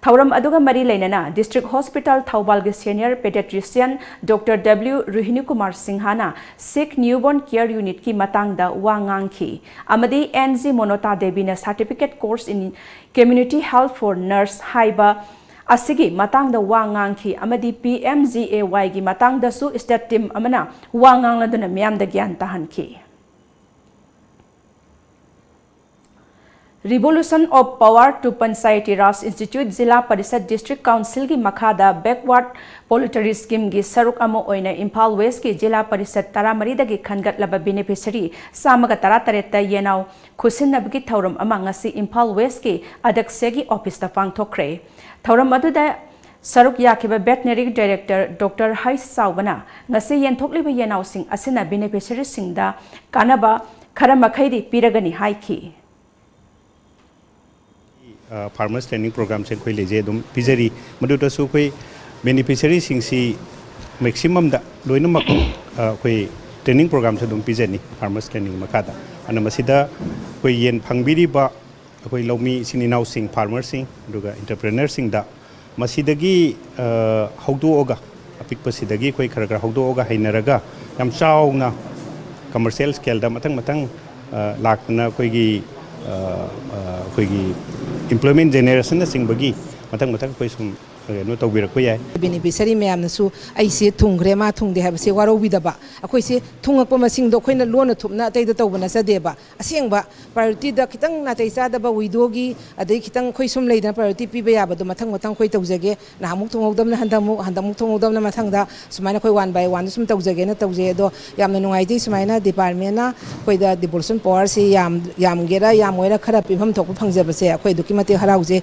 ꯊꯧꯔꯝ ꯑꯗꯨꯒ ꯃꯔꯤ ꯂꯩꯅꯅ District Hospital ꯊꯧꯕꯥꯜꯒꯤ Senior Pediatrician Doctor W ꯔꯣꯍꯤꯅꯤ Kumar ꯁꯤꯡꯍꯅ Sick Newborn Care Unitꯀꯤ ꯃꯇꯥꯡꯗ ꯋꯥ ꯉꯥꯡꯈꯤ ꯑꯃꯗꯤ N G ꯃꯣꯅꯣꯇꯥ ꯗꯦꯕꯤꯅ Certificate Course in Community Health for Nurse ꯍꯥꯏꯕ ꯑꯁꯤꯒꯤ ꯃꯇꯥꯡꯗ ꯋꯥ ꯉꯥꯡꯈꯤ ꯑꯃꯗꯤ P M G A Yꯒꯤ ꯃꯇꯥꯡꯗꯁꯨ State Team ꯑꯃꯅ ꯋꯥ ꯉꯥꯡꯂꯗꯨꯅ ꯃꯤꯌꯥꯝꯗ ꯒ꯭ꯌꯥꯟ ꯇꯥꯍꯟꯈꯤ꯫ Revolution of Power to Panchayati Raj Institute zila parishad District Councilꯒꯤ ꯃꯈꯥꯗ Backward Poultry Schemeꯒꯤ ꯁꯔꯨꯛ ꯑꯃ ꯑꯣꯏꯅ ꯏꯝꯐꯥꯜ Westꯀꯤ ꯖꯤꯂꯥ ꯄꯔꯤꯁꯠ ꯇꯔꯥꯃꯔꯤꯗꯒꯤ ꯈꯟꯒꯠꯂꯕ beneficiary ꯆꯥꯝꯃꯒ ꯇꯔꯥꯇꯔꯦꯠꯇ ꯌꯦꯅꯥꯎ ꯈꯨꯠꯁꯤꯟꯅꯕꯒꯤ ꯊꯧꯔꯝ ꯑꯃ ꯉꯁꯤ ꯏꯝꯐꯥꯜ Westꯀꯤ ꯑꯗꯛꯁꯦꯒꯤ officeꯇ ꯄꯥꯡꯊꯣꯛꯈ꯭ꯔꯦ꯫ ꯊꯧꯔꯝ ꯑꯗꯨꯗ ꯁꯔꯨꯛ ꯌꯥꯈꯤꯕ Veterinary Director Doctor ꯍꯩꯁ ꯆꯥꯎꯕꯅ ꯉꯁꯤ ꯌꯦꯟꯊꯣꯛꯂꯤꯕ ꯌꯦꯅꯥꯎꯁꯤꯡ ꯑꯁꯤꯅ beneficiaryꯁꯤꯡꯗ ꯀꯥꯟꯅꯕ ꯈꯔ ꯃꯈꯩꯗꯤ ꯄꯤꯔꯒꯅꯤ ꯍꯥꯏꯈꯤ꯫ Farmers Training Programꯁꯦ ꯑꯩꯈꯣꯏ ꯂꯩꯖꯩ, ꯑꯗꯨꯝ ꯄꯤꯖꯔꯤ꯫ ꯃꯗꯨꯗꯁꯨ ꯑꯩꯈꯣꯏ beneficiaryꯁꯤꯡꯁꯤ maximumꯗ ꯂꯣꯏꯅꯃꯛ ꯑꯩꯈꯣꯏ training programꯁꯨ ꯑꯗꯨꯝ ꯄꯤꯖꯅꯤ farmers training ꯃꯈꯥꯗ꯫ ꯑꯗꯨꯅ ꯃꯁꯤꯗ ꯑꯩꯈꯣꯏ ꯌꯦꯟ ꯐꯪꯕꯤꯔꯤꯕ ꯑꯩꯈꯣꯏ ꯂꯧꯃꯤ ꯏꯆꯤꯟ ꯏꯅꯥꯎꯁꯤꯡ, farmerꯁꯤꯡ, ꯑꯗꯨꯒ entrepreneurꯁꯤꯡꯗ ꯃꯁꯤꯗꯒꯤ ꯍꯧꯗꯣꯛꯑꯒ, ꯑꯄꯤꯛꯄꯁꯤꯗꯒꯤ ꯑꯩꯈꯣꯏ ꯈꯔ ꯈꯔ ꯍꯧꯗꯣꯛꯑꯒ ꯍꯩꯅꯔꯒ ꯌꯥꯝ ꯆꯥꯎꯅ commercial scaleꯗ ꯃꯊꯪ ꯃꯊꯪ ꯂꯥꯛꯇꯅ ꯑꯩꯈꯣꯏꯒꯤ ꯑꯩꯈꯣꯏꯒꯤ employment generationꯅꯆꯤꯡꯕꯒꯤ ꯃꯊꯪ ꯃꯊꯪ ꯑꯩꯈꯣꯏ ꯁꯨꯝ ꯀꯩꯅꯣ ꯇꯧꯕꯤꯔꯛꯄ ꯌꯥꯏ꯫ Beneficiary ꯃꯌꯥꯝꯅꯁꯨ ꯑꯩꯁꯦ ꯊꯨꯡꯈ꯭ꯔꯦ, ꯃꯥ ꯊꯨꯡꯗꯦ ꯍꯥꯏꯕꯁꯦ ꯋꯥꯔꯧꯕꯤꯗꯕ꯫ ꯑꯩꯈꯣꯏꯁꯦ ꯊꯨꯡꯉꯛꯄ ꯃꯁꯤꯡꯗꯣ ꯑꯩꯈꯣꯏꯅ ꯂꯣꯟꯅ ꯊꯨꯞꯅ ꯑꯇꯩꯗ ꯇꯧꯕ ꯅꯠꯆꯗꯦꯕ꯫ ꯑꯁꯦꯡꯕ priorityꯗ ꯈꯤꯇꯪ ꯅꯥꯇꯩ ꯆꯥꯗꯕ widowꯒꯤ, ꯑꯗꯩ ꯈꯤꯇꯪ ꯑꯩꯈꯣꯏ ꯁꯨꯝ ꯂꯩꯗꯅ priority ꯄꯤꯕ ꯌꯥꯕꯗꯣ ꯃꯊꯪ ꯃꯊꯪ ꯑꯩꯈꯣꯏ ꯇꯧꯖꯒꯦ꯫ ꯅꯍꯥꯟꯃꯨꯛ ꯊꯨꯡꯍꯧꯗꯕꯅ ꯍꯟꯗꯛꯃꯨꯛ, ꯍꯟꯗꯛꯃꯨꯛ ꯊꯨꯡꯍꯧꯗꯕꯅ ꯃꯊꯪꯗ, ꯁꯨꯃꯥꯏꯅ ꯑꯩꯈꯣꯏ one by one ꯁꯨꯝ ꯇꯧꯖꯒꯦꯅ ꯇꯧꯖꯩ꯫ ꯑꯗꯣ ꯌꯥꯝꯅ ꯅꯨꯡꯉꯥꯏꯖꯩ ꯁꯨꯃꯥꯏꯅ departmentꯅ ꯑꯩꯈꯣꯏꯗ devolution powerꯁꯤ ꯌꯥꯝ, ꯌꯥꯝꯒꯦꯔꯥ ꯌꯥꯝꯃꯣꯏꯔꯥ ꯈꯔ ꯄꯤꯐꯝ ꯊꯣꯛꯄ ꯐꯪꯖꯕꯁꯦ ꯑꯩꯈꯣꯏ ꯑꯗꯨꯛꯀꯤ ꯃꯇꯤꯛ ꯍꯔꯥꯎꯖꯩ꯫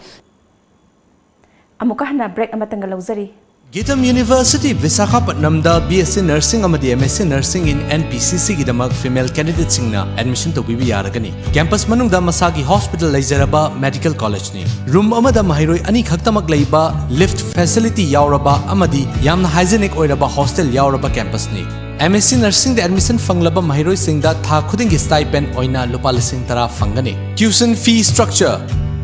ꯑꯃꯨꯛꯀ ꯍꯟꯅ break ꯑꯃꯇꯪꯒ ꯂꯧꯖꯔꯤ꯫ ꯒꯤꯇꯝ ꯌꯨꯅꯤꯚꯔꯁꯤꯇꯤ ꯕꯤꯁꯥꯈꯥꯄꯠꯅꯝꯗ B S C Nursing ꯑꯃꯗꯤ M S C Nursing in N P C Cꯒꯤꯗꯃꯛ female candidateꯁꯤꯡꯅ admission ꯇꯧꯕꯤꯕ ꯌꯥꯔꯒꯅꯤ꯫ Campus ꯃꯅꯨꯡꯗ ꯃꯁꯥꯒꯤ hospital ꯂꯩꯖꯔꯕ medical collegeꯅꯤ꯫ Room ꯑꯃꯗ ꯃꯍꯩꯔꯣꯏ ꯑꯅꯤ ꯈꯛꯇꯃꯛ ꯂꯩꯕ, lift facility ꯌꯥꯎꯔꯕ ꯑꯃꯗꯤ ꯌꯥꯝꯅ hygienic ꯑꯣꯏꯔꯕ hostel ꯌꯥꯎꯔꯕ campusꯅꯤ꯫ M S C Nursingꯗ admission ꯐꯪꯂꯕ ꯃꯍꯩꯔꯣꯏꯁꯤꯡꯗ ꯊꯥ ꯈꯨꯗꯤꯡꯒꯤ stipend ꯑꯣꯏꯅ ꯂꯨꯄꯥ ꯂꯤꯁꯤꯡ ꯇꯔꯥ ꯐꯪꯒꯅꯤ꯫ Tuition fee structure: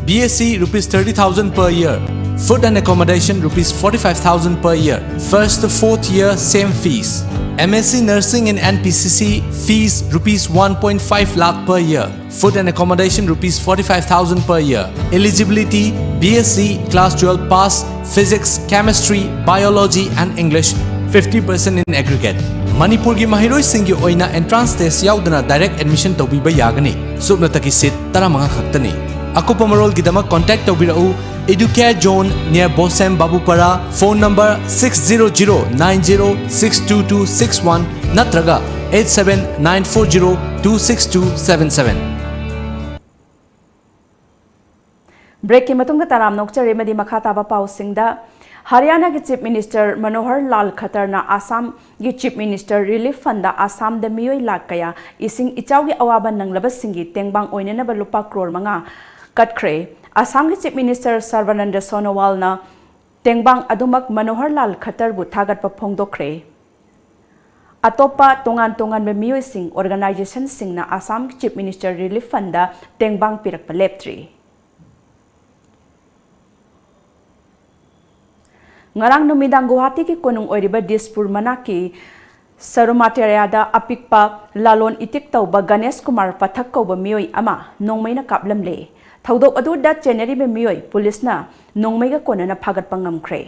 B S C rupees thirty thousand per year, Food and accommodation rupees forty-five thousand per year. First to fourth year, same fees. M S C nursing in N P C C, fees rupees one point five lakh per year. Food and accommodation rupees forty-five thousand per year. Eligibility: B S C, class twelve pass, physics, chemistry, biology and English, fifty percent in aggregate. ꯃꯅꯤꯄꯨꯔꯒꯤ ꯃꯍꯩꯔꯣꯏꯁꯤꯡꯒꯤ ꯑꯣꯏꯅ entrance test ꯌꯥꯎꯗꯅ direct admission ꯇꯧꯕꯤꯕ ꯌꯥꯒꯅꯤ꯫ ꯁꯨꯞꯅꯇꯒꯤ seat ꯇꯔꯥꯃꯉꯥ ꯈꯛꯇꯅꯤ꯫ ꯑꯀꯨꯞꯄ ꯃꯔꯣꯜꯒꯤꯗꯃꯛ contact ꯇꯧꯕꯤꯔꯛꯎ Educare Zone near Bosem Babupara, phone number six zero zero nine zero six two two six one ꯅꯠꯇ꯭ꯔꯒ eight seven nine four zero two six two seven seven꯫ Breakꯀꯤ ꯃꯇꯨꯡꯗ ꯇꯔꯥꯝꯅ ꯑꯣꯛꯆꯔꯤ ꯑꯃꯗꯤ ꯃꯈꯥ ꯇꯥꯕ ꯄꯥꯎꯁꯤꯡꯗ꯫ ꯍꯔꯤꯌꯥꯅꯥꯒꯤ Chief Minister ꯃꯅꯣꯍꯔ ꯂꯥꯜ ꯈꯠꯇꯔꯅ ꯑꯁꯥꯝꯒꯤ Chief Minister Relief Fundꯗ ꯑꯁꯥꯝꯗ ꯃꯤꯑꯣꯏ ꯂꯥꯈ ꯀꯌꯥ ꯏꯁꯤꯡ ꯏꯆꯥꯎꯒꯤ ꯑꯋꯥꯕ ꯅꯪꯂꯕꯁꯤꯡꯒꯤ ꯇꯦꯡꯕꯥꯡ ꯑꯣꯏꯅꯅꯕ ꯂꯨꯄꯥ ꯀ꯭ꯔꯣꯔ ꯃꯉꯥ ꯀꯠꯈ꯭ꯔꯦ꯫ ꯑꯁꯥꯝꯒꯤ Chief Minister ꯁꯔꯕꯥꯅꯟꯗ ꯁꯣꯅꯣꯋꯥꯜꯅ ꯇꯦꯡꯕꯥꯡ ꯑꯗꯨꯃꯛ ꯃꯅꯣꯍꯔ ꯂꯥꯜ ꯈꯠꯇꯔꯕꯨ ꯊꯥꯒꯠꯄ ꯐꯣꯡꯗꯣꯛꯈ꯭ꯔꯦ꯫ ꯑꯇꯣꯞꯄ ꯇꯣꯉꯥꯟ ꯇꯣꯉꯥꯟꯕ ꯃꯤꯑꯣꯏꯁꯤꯡ, organizationꯁꯤꯡꯅ ꯑꯁꯥꯝꯒꯤ Chief Minister Relief Fundꯗ ꯇꯦꯡꯕꯥꯡ ꯄꯤꯔꯛꯄ ꯂꯦꯞꯇ꯭ꯔꯤ꯫ ꯉꯔꯥꯡ ꯅꯨꯃꯤꯗꯥꯡ ꯒꯨꯋꯥꯍꯥꯇꯤꯒꯤ ꯀꯣꯅꯨꯡ ꯑꯣꯏꯔꯤꯕ ꯗꯤꯁꯄꯨꯔ ꯃꯅꯥꯛꯀꯤ ꯁꯔꯨꯃꯥꯇꯦꯔꯥꯗ ꯑꯄꯤꯛꯄ ꯂꯂꯣꯟ ꯏꯇꯤꯛ ꯇꯧꯕ ꯒꯅꯦꯁ ꯀꯨꯃꯥꯔ ꯄꯊꯛ ꯀꯧꯕ ꯃꯤꯑꯣꯏ ꯑꯃ ꯅꯣꯡꯃꯩꯅ ꯀꯥꯞꯂꯝꯂꯦ꯫ ꯊꯧꯗꯣꯛ ꯑꯗꯨꯗ ꯆꯦꯟꯅꯔꯤꯕ ꯃꯤꯑꯣꯏ ꯄꯨꯂꯤꯁꯅ ꯅꯣꯡꯃꯩꯒ ꯀꯣꯟꯅꯅ ꯐꯥꯒꯠꯄ ꯉꯝꯈ꯭ꯔꯦ꯫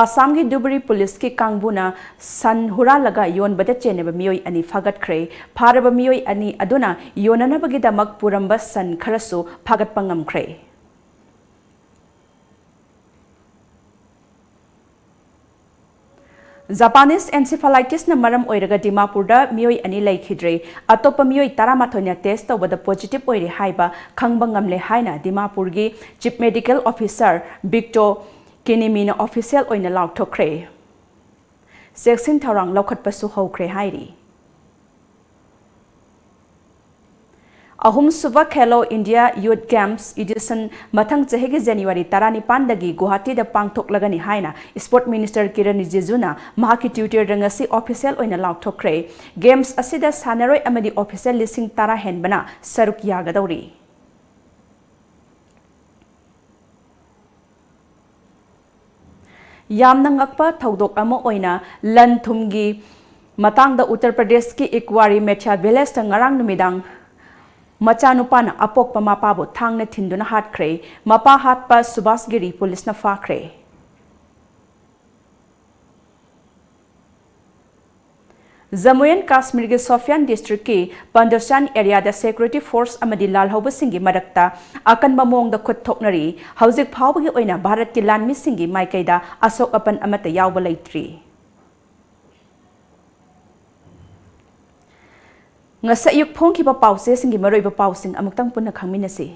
ꯑꯁꯥꯝꯒꯤ ꯙꯨꯕ꯭ꯔꯤ ꯄꯨꯂꯤꯁꯀꯤ ꯀꯥꯡꯕꯨꯅ ꯁꯟ ꯍꯨꯔꯥꯜꯂꯒ ꯌꯣꯟꯕꯗ ꯆꯦꯟꯅꯕ ꯃꯤꯑꯣꯏ ꯑꯅꯤ ꯐꯥꯒꯠꯈ꯭ꯔꯦ꯫ ꯐꯥꯔꯕ ꯃꯤꯑꯣꯏ ꯑꯅꯤ ꯑꯗꯨꯅ ꯌꯣꯟꯅꯅꯕꯒꯤꯗꯃꯛ ꯄꯨꯔꯝꯕ ꯁꯟ ꯈꯔꯁꯨ ꯐꯥꯒꯠꯄ ꯉꯝꯈ꯭ꯔꯦ꯫ Japanese encephalitisꯅ ꯃꯔꯝ ꯑꯣꯏꯔꯒ ꯗꯤꯃꯥꯄꯨꯔꯗ ꯃꯤꯑꯣꯏ ꯑꯅꯤ ꯂꯩꯈꯤꯗ꯭ꯔꯦ꯫ ꯑꯇꯣꯞꯄ ꯃꯤꯑꯣꯏ ꯇꯔꯥꯃꯥꯊꯣꯏꯅ test ꯇꯧꯕꯗ positive ꯑꯣꯏꯔꯦ ꯍꯥꯏꯕ ꯈꯪꯕ ꯉꯝꯂꯦ ꯍꯥꯏꯅ ꯗꯤꯃꯥꯄꯨꯔꯒꯤ Chief Medical Officer ꯕꯤꯛꯇꯣ ꯀꯤꯅꯤꯃꯤꯅ official ꯑꯣꯏꯅ ꯂꯥꯎꯊꯣꯛꯈ꯭ꯔꯦ꯫ ꯆꯦꯛꯁꯤꯟ ꯊꯧꯔꯥꯡ ꯂꯧꯈꯠꯄꯁꯨ ꯍꯧꯈ꯭ꯔꯦ ꯍꯥꯏꯔꯤ꯫ ꯑꯍꯨꯝꯁꯨꯕ Khelo India Youth Games edition ꯃꯊꯪ ꯆꯍꯤꯒꯤ January ꯇꯔꯥꯅꯤꯄꯥꯟꯗꯒꯤ ꯒꯨꯋꯥꯍꯥꯇꯤꯗ ꯄꯥꯡꯊꯣꯛꯂꯒꯅꯤ ꯍꯥꯏꯅ Sport Minister ꯀꯤꯔꯟ ꯔꯤꯖꯤꯖꯨꯅ ꯃꯍꯥꯛꯀꯤ Twitterꯗ ꯉꯁꯤ official ꯑꯣꯏꯅ ꯂꯥꯎꯊꯣꯛꯈ꯭ꯔꯦ꯫ Games ꯑꯁꯤꯗ ꯁꯥꯟꯅꯔꯣꯏ ꯑꯃꯗꯤ official ꯂꯤꯁꯤꯡ ꯇꯔꯥ ꯍꯦꯟꯕꯅ ꯁꯔꯨꯛ ꯌꯥꯒꯗꯧꯔꯤ꯫ ꯌꯥꯝꯅ ꯉꯛꯄ ꯊꯧꯗꯣꯛ ꯑꯃ ꯑꯣꯏꯅ ꯂꯟ ꯊꯨꯝꯒꯤ ꯃꯇꯥꯡꯗ ꯎꯠꯇꯔ ꯄ꯭ꯔꯗꯦꯁꯀꯤ ꯏꯀ꯭ꯋꯥꯔꯤ ꯃꯦꯊ꯭ꯌꯥ ꯚꯤꯂꯦꯖꯇ ꯉꯔꯥꯡ ꯅꯨꯃꯤꯗꯥꯡ ꯃꯆꯥꯅꯨꯄꯥꯅ ꯑꯄꯣꯛꯄ ꯃꯄꯥꯕꯨ ꯊꯥꯡꯅ ꯊꯤꯟꯗꯨꯅ ꯍꯥꯠꯈ꯭ꯔꯦ꯫ ꯃꯄꯥ ꯍꯥꯠꯄ ꯁꯨꯕꯥꯁꯒꯤꯔꯤ ꯄꯨꯂꯤꯁꯅ ꯐꯥꯈ꯭ꯔꯦ꯫ ꯖꯝꯃꯨ ꯑꯦꯟ ꯀꯥꯁꯃꯤꯔꯒꯤ ꯁꯣꯐꯤꯌꯥꯟ ꯗꯤꯁꯇ꯭ꯔꯤꯛꯀꯤ ꯄꯟꯗꯣꯁꯤꯌꯥꯟ ꯑꯦꯔꯤꯌꯥꯗ ꯁꯦꯀ꯭ꯌꯨꯔꯤꯇꯤ ꯐꯣꯔꯁ ꯑꯃꯗꯤ ꯂꯥꯜꯍꯧꯕꯁꯤꯡꯒꯤ ꯃꯔꯛꯇ ꯑꯀꯟꯕ ꯃꯑꯣꯡꯗ ꯈꯨꯠ ꯊꯣꯛꯅꯔꯤ꯫ ꯍꯧꯖꯤꯛ ꯐꯥꯎꯕꯒꯤ ꯑꯣꯏꯅ ꯚꯥꯔꯠꯀꯤ ꯂꯥꯟꯃꯤꯁꯤꯡꯒꯤ ꯃꯥꯏꯀꯩꯗ ꯑꯁꯣꯛ ꯑꯄꯟ ꯑꯃꯠꯇ ꯌꯥꯎꯕ ꯂꯩꯇ꯭ꯔꯤ꯫ ꯉꯁꯤ ꯑꯌꯨꯛ ꯐꯣꯡꯈꯤꯕ ꯄꯥꯎꯆꯦꯁꯤꯡꯒꯤ ꯃꯔꯨꯑꯣꯏꯕ ꯄꯥꯎꯁꯤꯡ ꯑꯃꯨꯛꯇꯪ ꯄꯨꯟꯅ ꯈꯪꯃꯤꯟꯅꯁꯤ꯫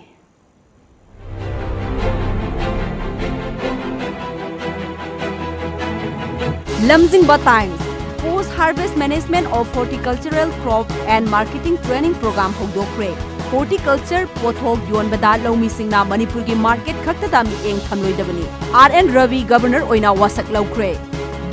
ꯂꯝꯖꯤꯡꯕ Times, Post Harvest Management of Horticultural Crop and Marketing Training Program ꯍꯧꯗꯣꯛꯈ꯭ꯔꯦ꯫ ꯍꯣꯔꯇꯤꯀꯜꯆꯔ ꯄꯣꯠꯊꯣꯛ ꯌꯣꯟꯕꯗ ꯂꯧꯃꯤꯁꯤꯡꯅ ꯃꯅꯤꯄꯨꯔꯒꯤ ꯃꯥꯔꯀꯦꯠ ꯈꯛꯇꯗ ꯃꯤꯠꯌꯦꯡ ꯊꯝꯂꯣꯏꯗꯕꯅꯤ꯫ ꯑꯥꯔ ꯑꯦꯟ ꯔꯕꯤ ꯒꯕꯔꯅꯔ ꯑꯣꯏꯅ ꯋꯥꯁꯛ ꯂꯧꯈ꯭ꯔꯦ꯫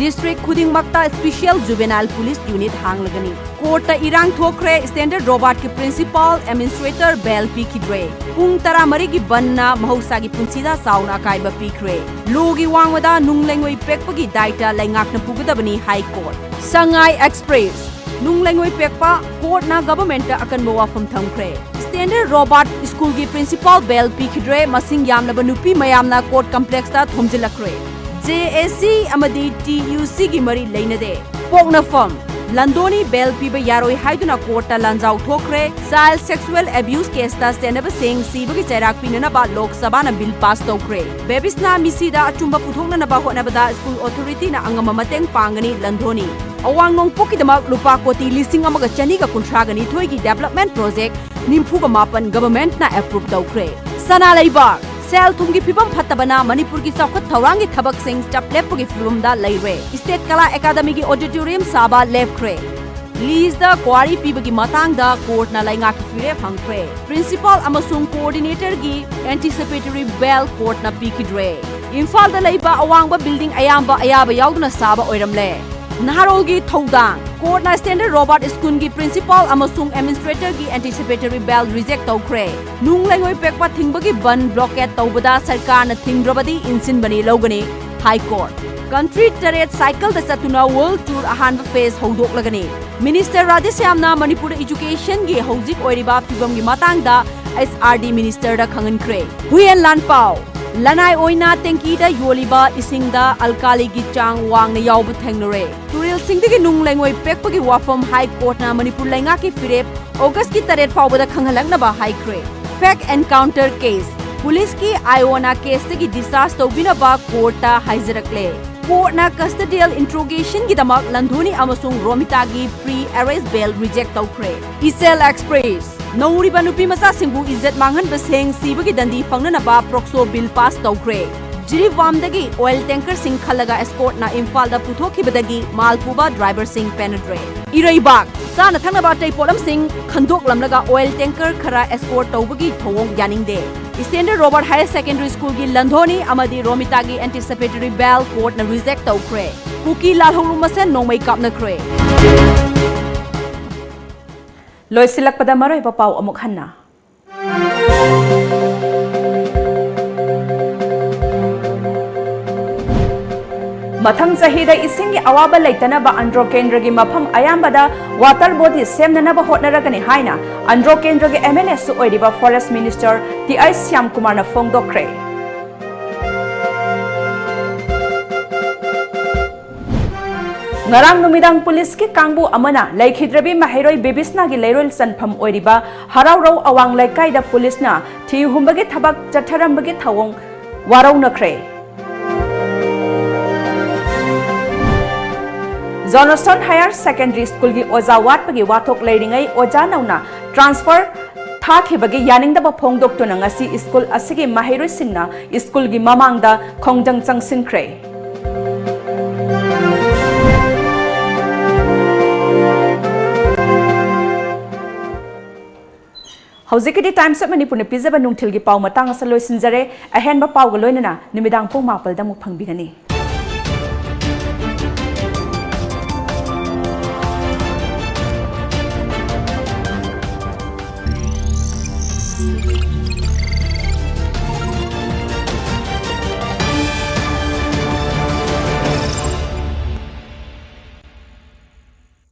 ꯗꯤꯁꯇ꯭ꯔꯤꯛ ꯈꯨꯗꯤꯡꯃꯛꯇ ꯁ꯭ꯄꯤꯁꯤꯌꯦꯜ ꯖꯨꯕꯦꯅꯥꯏꯜ ꯄꯨꯂꯤꯁ ꯌꯨꯅꯤꯠ ꯍꯥꯡꯂꯒꯅꯤ꯫ ꯀꯣꯔꯠꯇ ꯏꯔꯥꯡ ꯊꯣꯛꯈ꯭ꯔꯦ, ꯁ꯭ꯇꯦꯟꯗꯔꯗ ꯔꯣꯕꯥꯔꯠꯀꯤ ꯄ꯭ꯔꯤꯟꯁꯤꯄꯥꯜ ꯑꯦꯗꯃꯤꯅꯤꯁꯇ꯭ꯔꯦꯇꯔ ꯕꯦꯜ ꯄꯤꯈꯤꯗ꯭ꯔꯦ꯫ ꯄꯨꯡ ꯇꯔꯥꯃꯔꯤꯒꯤ ꯕꯟꯅ ꯃꯍꯧꯁꯥꯒꯤ ꯄꯨꯟꯁꯤꯗ ꯆꯥꯎꯅ ꯑꯀꯥꯏꯕ ꯄꯤꯈ꯭ꯔꯦ꯫ ꯂꯣꯒꯤ ꯋꯥꯡꯃꯗ ꯅꯨꯡ ꯂꯩꯉꯣꯏ ꯄꯦꯛꯄꯒꯤ ꯗꯥꯏꯇ ꯂꯩꯉꯥꯛꯅ ꯄꯨꯒꯗꯕꯅꯤ ꯍꯥꯏ ꯀꯣꯔꯠ꯫ ꯁꯉꯥꯏ ꯑꯦꯛꯁꯄ꯭ꯔꯦꯁ, ꯅꯨꯡ ꯂꯩꯉꯣꯏ ꯄꯦꯛꯄ, ꯀꯣꯔꯠꯅ ꯒꯚꯔꯟꯃꯦꯟꯠꯇ ꯑꯀꯟꯕ ꯋꯥꯐꯝ ꯊꯝꯈ꯭ꯔꯦ꯫ ꯁ꯭ꯇꯦꯟꯗꯔꯗ ꯔꯣꯕꯥꯔꯠ ꯁ꯭ꯀꯨꯜꯒꯤ ꯄ꯭ꯔꯤꯟꯁꯤꯄꯥꯜ ꯕꯦꯜ ꯄꯤꯈꯤꯗ꯭ꯔꯦ, ꯃꯁꯤꯡ ꯌꯥꯝꯂꯕ ꯅꯨꯄꯤ ꯃꯌꯥꯝꯅ ꯀꯣꯔꯠ ꯀꯝꯄ꯭ꯂꯦꯛꯁꯇ ꯊꯣꯝꯖꯤꯜꯂꯛꯈ꯭ꯔꯦ꯫ ꯖꯦ ꯑꯦ ꯁꯤ ꯑꯃꯗꯤ ꯇꯤ ꯌꯨ ꯁꯤꯒꯤ ꯃꯔꯤ ꯂꯩꯅꯗꯦ꯫ ꯄꯣꯛꯅꯐꯝ, ꯂꯟꯗꯣꯅꯤ ꯕꯦꯜ ꯄꯤꯕ ꯌꯥꯔꯣꯏ ꯍꯥꯏꯗꯨꯅ ꯀꯣꯔꯠꯇ ꯂꯥꯟꯖꯥꯎ ꯊꯣꯛꯈ꯭ꯔꯦ꯫ ꯆꯥꯏꯜꯗ ꯁꯦꯛꯁꯨꯑꯦꯜ ꯑꯦꯕ꯭ꯌꯨꯁ ꯀꯦꯁꯇ ꯆꯦꯟꯅꯕꯁꯤꯡ ꯁꯤꯕꯒꯤ ꯆꯩꯔꯥꯛ ꯄꯤꯅꯅꯕ ꯂꯣꯛ ꯁꯚꯥꯅ ꯕꯤꯜ ꯄꯥꯁ ꯇꯧꯈ꯭ꯔꯦ꯫ ꯕꯦꯕꯤꯁꯅꯥ ꯃꯤꯁꯤꯗ ꯑꯆꯨꯝꯕ ꯄꯨꯊꯣꯛꯅꯅꯕ ꯍꯣꯠꯅꯕꯗ ꯁ꯭ꯀꯨꯜ ꯑꯣꯊꯣꯔꯤꯇꯤꯅ ꯑꯉꯝꯕ ꯃꯇꯦꯡ ꯄꯥꯡꯒꯅꯤ, ꯂꯟꯗꯣꯅꯤ꯫ ꯑꯋꯥꯡ ꯅꯣꯡꯄꯣꯛꯀꯤꯗꯃꯛ ꯂꯨꯄꯥ ꯀꯣꯇꯤ ꯂꯤꯁꯤꯡ ꯑꯃꯒ ꯆꯅꯤꯒ ꯀꯨꯟꯊ꯭ꯔꯥꯒ ꯅꯤꯊꯣꯏꯒꯤ ꯗꯦꯕꯂꯞꯃꯦꯟꯠ ꯄ꯭ꯔꯣꯖꯦꯛ ꯅꯤꯐꯨꯒ ꯃꯥꯄꯟ ꯒꯚꯔꯟꯃꯦꯟꯠꯅ ꯑꯦꯄ꯭ꯔꯨꯚ ꯇꯧꯈ꯭ꯔꯦ꯫ ꯁꯅꯥ ꯂꯩꯕꯥꯛ, ꯁꯦꯜ ꯊꯨꯝꯒꯤ ꯐꯤꯕꯝ ꯐꯠꯇꯕꯅ ꯃꯅꯤꯄꯨꯔꯒꯤ ꯆꯥꯎꯈꯠ ꯊꯧꯔꯥꯡꯒꯤ ꯊꯕꯛꯁꯤꯡ ꯆꯞ ꯂꯦꯞꯄꯒꯤ ꯐꯤꯕꯝꯗ ꯂꯩꯔꯦ꯫ ꯁ꯭ꯇꯦꯠ ꯀꯂꯥ ꯑꯦꯀꯥꯗꯃꯤꯒꯤ ꯑꯣꯗꯤꯇꯣꯔꯤꯌꯝ ꯁꯥꯕ ꯂꯦꯞꯈ꯭ꯔꯦ꯫ ꯂꯤꯖꯗ ꯀ꯭ꯋꯥꯔꯤ ꯄꯤꯕꯒꯤ ꯃꯇꯥꯡꯗ ꯀꯣꯔꯠꯅ ꯂꯩꯉꯥꯛꯀꯤ ꯐꯤꯔꯦꯞ ꯐꯪꯈ꯭ꯔꯦ꯫ ꯄ꯭ꯔꯤꯟꯁꯤꯄꯥꯜ ꯑꯃꯁꯨꯡ ꯀꯣꯑꯣꯔꯗꯤꯅꯦꯇꯔꯒꯤ ꯑꯦꯟꯇꯤꯁꯤꯄꯦꯇꯣꯔꯤ ꯕꯦꯜ ꯀꯣꯔꯠꯅ ꯄꯤꯈꯤꯗ꯭ꯔꯦ꯫ ꯏꯝꯐꯥꯜꯗ ꯂꯩꯕ ꯑꯋꯥꯡꯕ ꯕꯤꯜꯗꯤꯡ ꯑꯌꯥꯝꯕ ꯑꯌꯥꯕ ꯌꯥꯎꯗꯅ ꯁꯥꯕ ꯑꯣꯏꯔꯝꯂꯦ꯫ ꯅꯍꯥꯔꯣꯜꯒꯤ ꯊꯧꯗꯥꯡ꯫ ꯀꯣꯔꯠꯅ ꯁ꯭ꯇꯦꯟꯗꯔꯗ ꯔꯣꯕꯥꯔꯠ ꯁ꯭ꯀꯨꯜꯒꯤ ꯄ꯭ꯔꯤꯟꯁꯤꯄꯥꯜ ꯑꯃꯁꯨꯡ ꯑꯦꯗꯃꯤꯅꯤꯁꯇ꯭ꯔꯦꯇꯔꯒꯤ ꯑꯦꯟꯇꯤꯁꯤꯄꯦꯇꯣꯔꯤ ꯕꯦꯜ ꯔꯤꯖꯦꯛ ꯇꯧꯈ꯭ꯔꯦ꯫ ꯅꯨꯡ ꯂꯩꯉꯣꯏ ꯄꯦꯛꯄ ꯊꯤꯡꯕꯒꯤ ꯕꯟ ꯕ꯭ꯂꯣꯀꯦꯠ ꯇꯧꯕꯗ ꯁꯔꯀꯥꯔꯅ ꯊꯤꯡꯗ꯭ꯔꯕꯗꯤ ꯏꯟꯁꯤꯟꯕꯅꯤ ꯂꯧꯒꯅꯤ꯫ High Court꯫ Country ꯇꯔꯦꯠ cycle ꯗ ꯆꯠꯇꯨꯅ World Tour ꯑꯍꯥꯟꯕ phase ꯍꯧꯗꯣꯛꯂꯒꯅꯤ꯫ Minister ꯔꯥꯙꯦꯁ꯭ꯌꯥꯝꯅ ꯃꯅꯤꯄꯨꯔꯗ education ꯒꯤ ꯍꯧꯖꯤꯛ ꯑꯣꯏꯔꯤꯕ ꯐꯤꯕꯝꯒꯤ ꯃꯇꯥꯡꯗ H R D minister ꯗ ꯈꯪꯍꯟꯈ꯭ꯔꯦ꯫ ꯍꯨꯏꯌꯦꯟ ꯂꯥꯟꯄꯥꯎ꯫ ꯂꯅꯥꯏ ꯑꯣꯏꯅ tanki ꯗ ꯌꯣꯜꯂꯤꯕ ꯏꯁꯤꯡꯗ alkali ꯒꯤ ꯆꯥꯡ ꯋꯥꯡꯅ ꯌꯥꯎꯕ ꯊꯦꯡꯅꯔꯦ꯫ ꯇꯨꯔꯦꯜꯁꯤꯡꯗꯒꯤ ꯅꯨꯡ ꯂꯩꯉꯣꯏ ꯄꯦꯛꯄꯒꯤ ꯋꯥꯐꯝ High Court ꯅ ꯃꯅꯤꯄꯨꯔ ꯂꯩꯉꯥꯛꯀꯤ ꯐꯤꯔꯦꯞ August ꯀꯤ ꯇꯔꯦꯠ ꯐꯥꯎꯕꯗ ꯈꯪꯍꯜꯂꯛꯅꯕ ꯍꯥꯏꯈ꯭ꯔꯦ꯫ Fake encounter case꯫ Police ꯀꯤ ꯑꯥꯏꯑꯣꯅ case ꯇꯒꯤ discharge ꯇꯧꯕꯤꯅꯕ court ꯇ ꯍꯥꯏꯖꯔꯛꯂꯦ꯫ Court ꯅ custodial interrogation ꯒꯤꯗꯃꯛ ꯂꯟꯙꯣꯅꯤ ꯑꯃꯁꯨꯡ ꯔꯣꯃꯤꯇꯥꯒꯤ pre arrest bail reject ꯇꯧꯈ꯭ꯔꯦ꯫ ꯏꯆꯦꯜ Express꯫ ꯅꯧꯔꯤꯕ ꯅꯨꯄꯤ ꯃꯆꯥꯁꯤꯡꯕꯨ ꯏꯖꯠ ꯃꯥꯡꯍꯟꯕꯁꯤꯡ ꯁꯤꯕꯒꯤ ꯗꯟꯗꯤ ꯐꯪꯅꯅꯕ POCSO bill pass ꯇꯧꯈ꯭ꯔꯦ꯫ ꯖꯤꯔꯤꯕꯥꯝꯗꯒꯤ oil tanker ꯁꯤꯡ ꯈꯜꯂꯒ escort ꯅ ꯏꯝꯐꯥꯜꯗ ꯄꯨꯊꯣꯛꯈꯤꯕꯗꯒꯤ ꯃꯥꯜ ꯄꯨꯕ driver ꯁꯤꯡ ꯄꯦꯟꯅꯗ꯭ꯔꯦ꯫ ꯏꯔꯩꯕꯥꯛ꯫ ꯆꯥꯅ ꯊꯛꯅꯕ ꯑꯇꯩ ꯄꯣꯠꯂꯝꯁꯤꯡ ꯈꯟꯗꯣꯛꯂꯝꯂꯒ oil tanker ꯈꯔ escort ꯇꯧꯕꯒꯤ ꯊꯧꯑꯣꯡ ꯌꯥꯅꯤꯡꯗꯦ꯫ Standard Robert Higher Secondary School ꯒꯤ ꯂꯟꯙꯣꯅꯤ ꯑꯃꯗꯤ ꯔꯣꯃꯤꯇꯥꯒꯤ anticipatory bail court ꯅ reject ꯇꯧꯈ꯭ꯔꯦ꯫ ꯀꯨꯀꯤ ꯂꯥꯜꯍꯧꯂꯨ ꯃꯁꯦꯟ ꯅꯣꯡꯃꯩ ꯀꯥꯞꯅꯈ꯭ꯔꯦ꯫ ꯂꯣꯏꯁꯤꯜꯂꯛꯄꯗ ꯃꯔꯨꯑꯣꯏꯕ ꯄꯥꯎ ꯑꯃꯨꯛ ꯍꯟꯅ꯫ ꯃꯊꯪ ꯆꯍꯤꯗ ꯏꯁꯤꯡꯒꯤ ꯑꯋꯥꯕ ꯂꯩꯇꯅꯕ ꯑꯟꯗ꯭ꯔꯣ ꯀꯦꯟꯗ꯭ꯔꯒꯤ ꯃꯐꯝ ꯑꯌꯥꯝꯕꯗ water body ꯁꯦꯝꯅꯅꯕ ꯍꯣꯠꯅꯔꯒꯅꯤ ꯍꯥꯏꯅ ꯑꯟꯗ꯭ꯔꯣ ꯀꯦꯟꯗ꯭ꯔꯒꯤ M L A ꯁꯨ ꯑꯣꯏꯔꯤꯕ Forest Minister T I ꯁ꯭ꯌꯥꯝꯀꯨꯃꯥꯔꯅ ꯐꯣꯡꯗꯣꯛꯈ꯭ꯔꯦ꯫ ꯉꯔꯥꯡ ꯅꯨꯃꯤꯗꯥꯡ ꯄꯨꯂꯤꯁꯀꯤ ꯀꯥꯡꯕꯨ ꯑꯃꯅ ꯂꯩꯈꯤꯗ꯭ꯔꯕꯤ ꯃꯍꯩꯔꯣꯏ ꯕꯤꯕꯤꯁꯅꯥꯒꯤ ꯂꯩꯔꯣꯜ ꯆꯟꯐꯝ ꯑꯣꯏꯔꯤꯕ ꯍꯔꯥꯎꯔꯧ ꯑꯋꯥꯡ ꯂꯩꯀꯥꯏꯗ ꯄꯨꯂꯤꯁꯅ ꯊꯤ ꯍꯨꯝꯕꯒꯤ ꯊꯕꯛ ꯆꯠꯊꯔꯝꯕꯒꯤ ꯊꯧꯑꯣꯡ ꯋꯥꯔꯧꯅꯈ꯭ꯔꯦ꯫ Johnston Higher Secondary School ꯒꯤ ꯑꯣꯖꯥ ꯋꯥꯠꯄꯒꯤ ꯋꯥꯊꯣꯛ ꯂꯩꯔꯤꯉꯩ ꯑꯣꯖꯥ ꯅꯧꯅ transfer ꯊꯥꯈꯤꯕꯒꯤ ꯌꯥꯅꯤꯡꯗꯕ ꯐꯣꯡꯗꯣꯛꯇꯨꯅ ꯉꯁꯤ ꯁ꯭ꯀꯨꯜ ꯑꯁꯤꯒꯤ ꯃꯍꯩꯔꯣꯏꯁꯤꯡꯅ ꯁ꯭ꯀꯨꯜꯒꯤ ꯃꯃꯥꯡꯗ ꯈꯣꯡꯖꯪ ꯆꯪꯁꯤꯟꯈ꯭ꯔꯦ꯫ ꯍꯧꯖꯤꯛꯀꯤꯗꯤ Times of Manipurꯅ ꯄꯤꯖꯕ ꯅꯨꯡꯊꯤꯜꯒꯤ ꯄꯥꯎ ꯃꯇꯥꯡ ꯑꯁꯤꯗ ꯂꯣꯏꯁꯤꯟꯖꯔꯦ꯫ ꯑꯍꯦꯟꯕ ꯄꯥꯎꯒ ꯂꯣꯏꯅꯅ ꯅꯨꯃꯤꯗꯥꯡ ꯄꯨꯡ ꯃꯥꯄꯜꯗ ꯑꯃꯨꯛ ꯐꯪꯕꯤꯒꯅꯤ꯫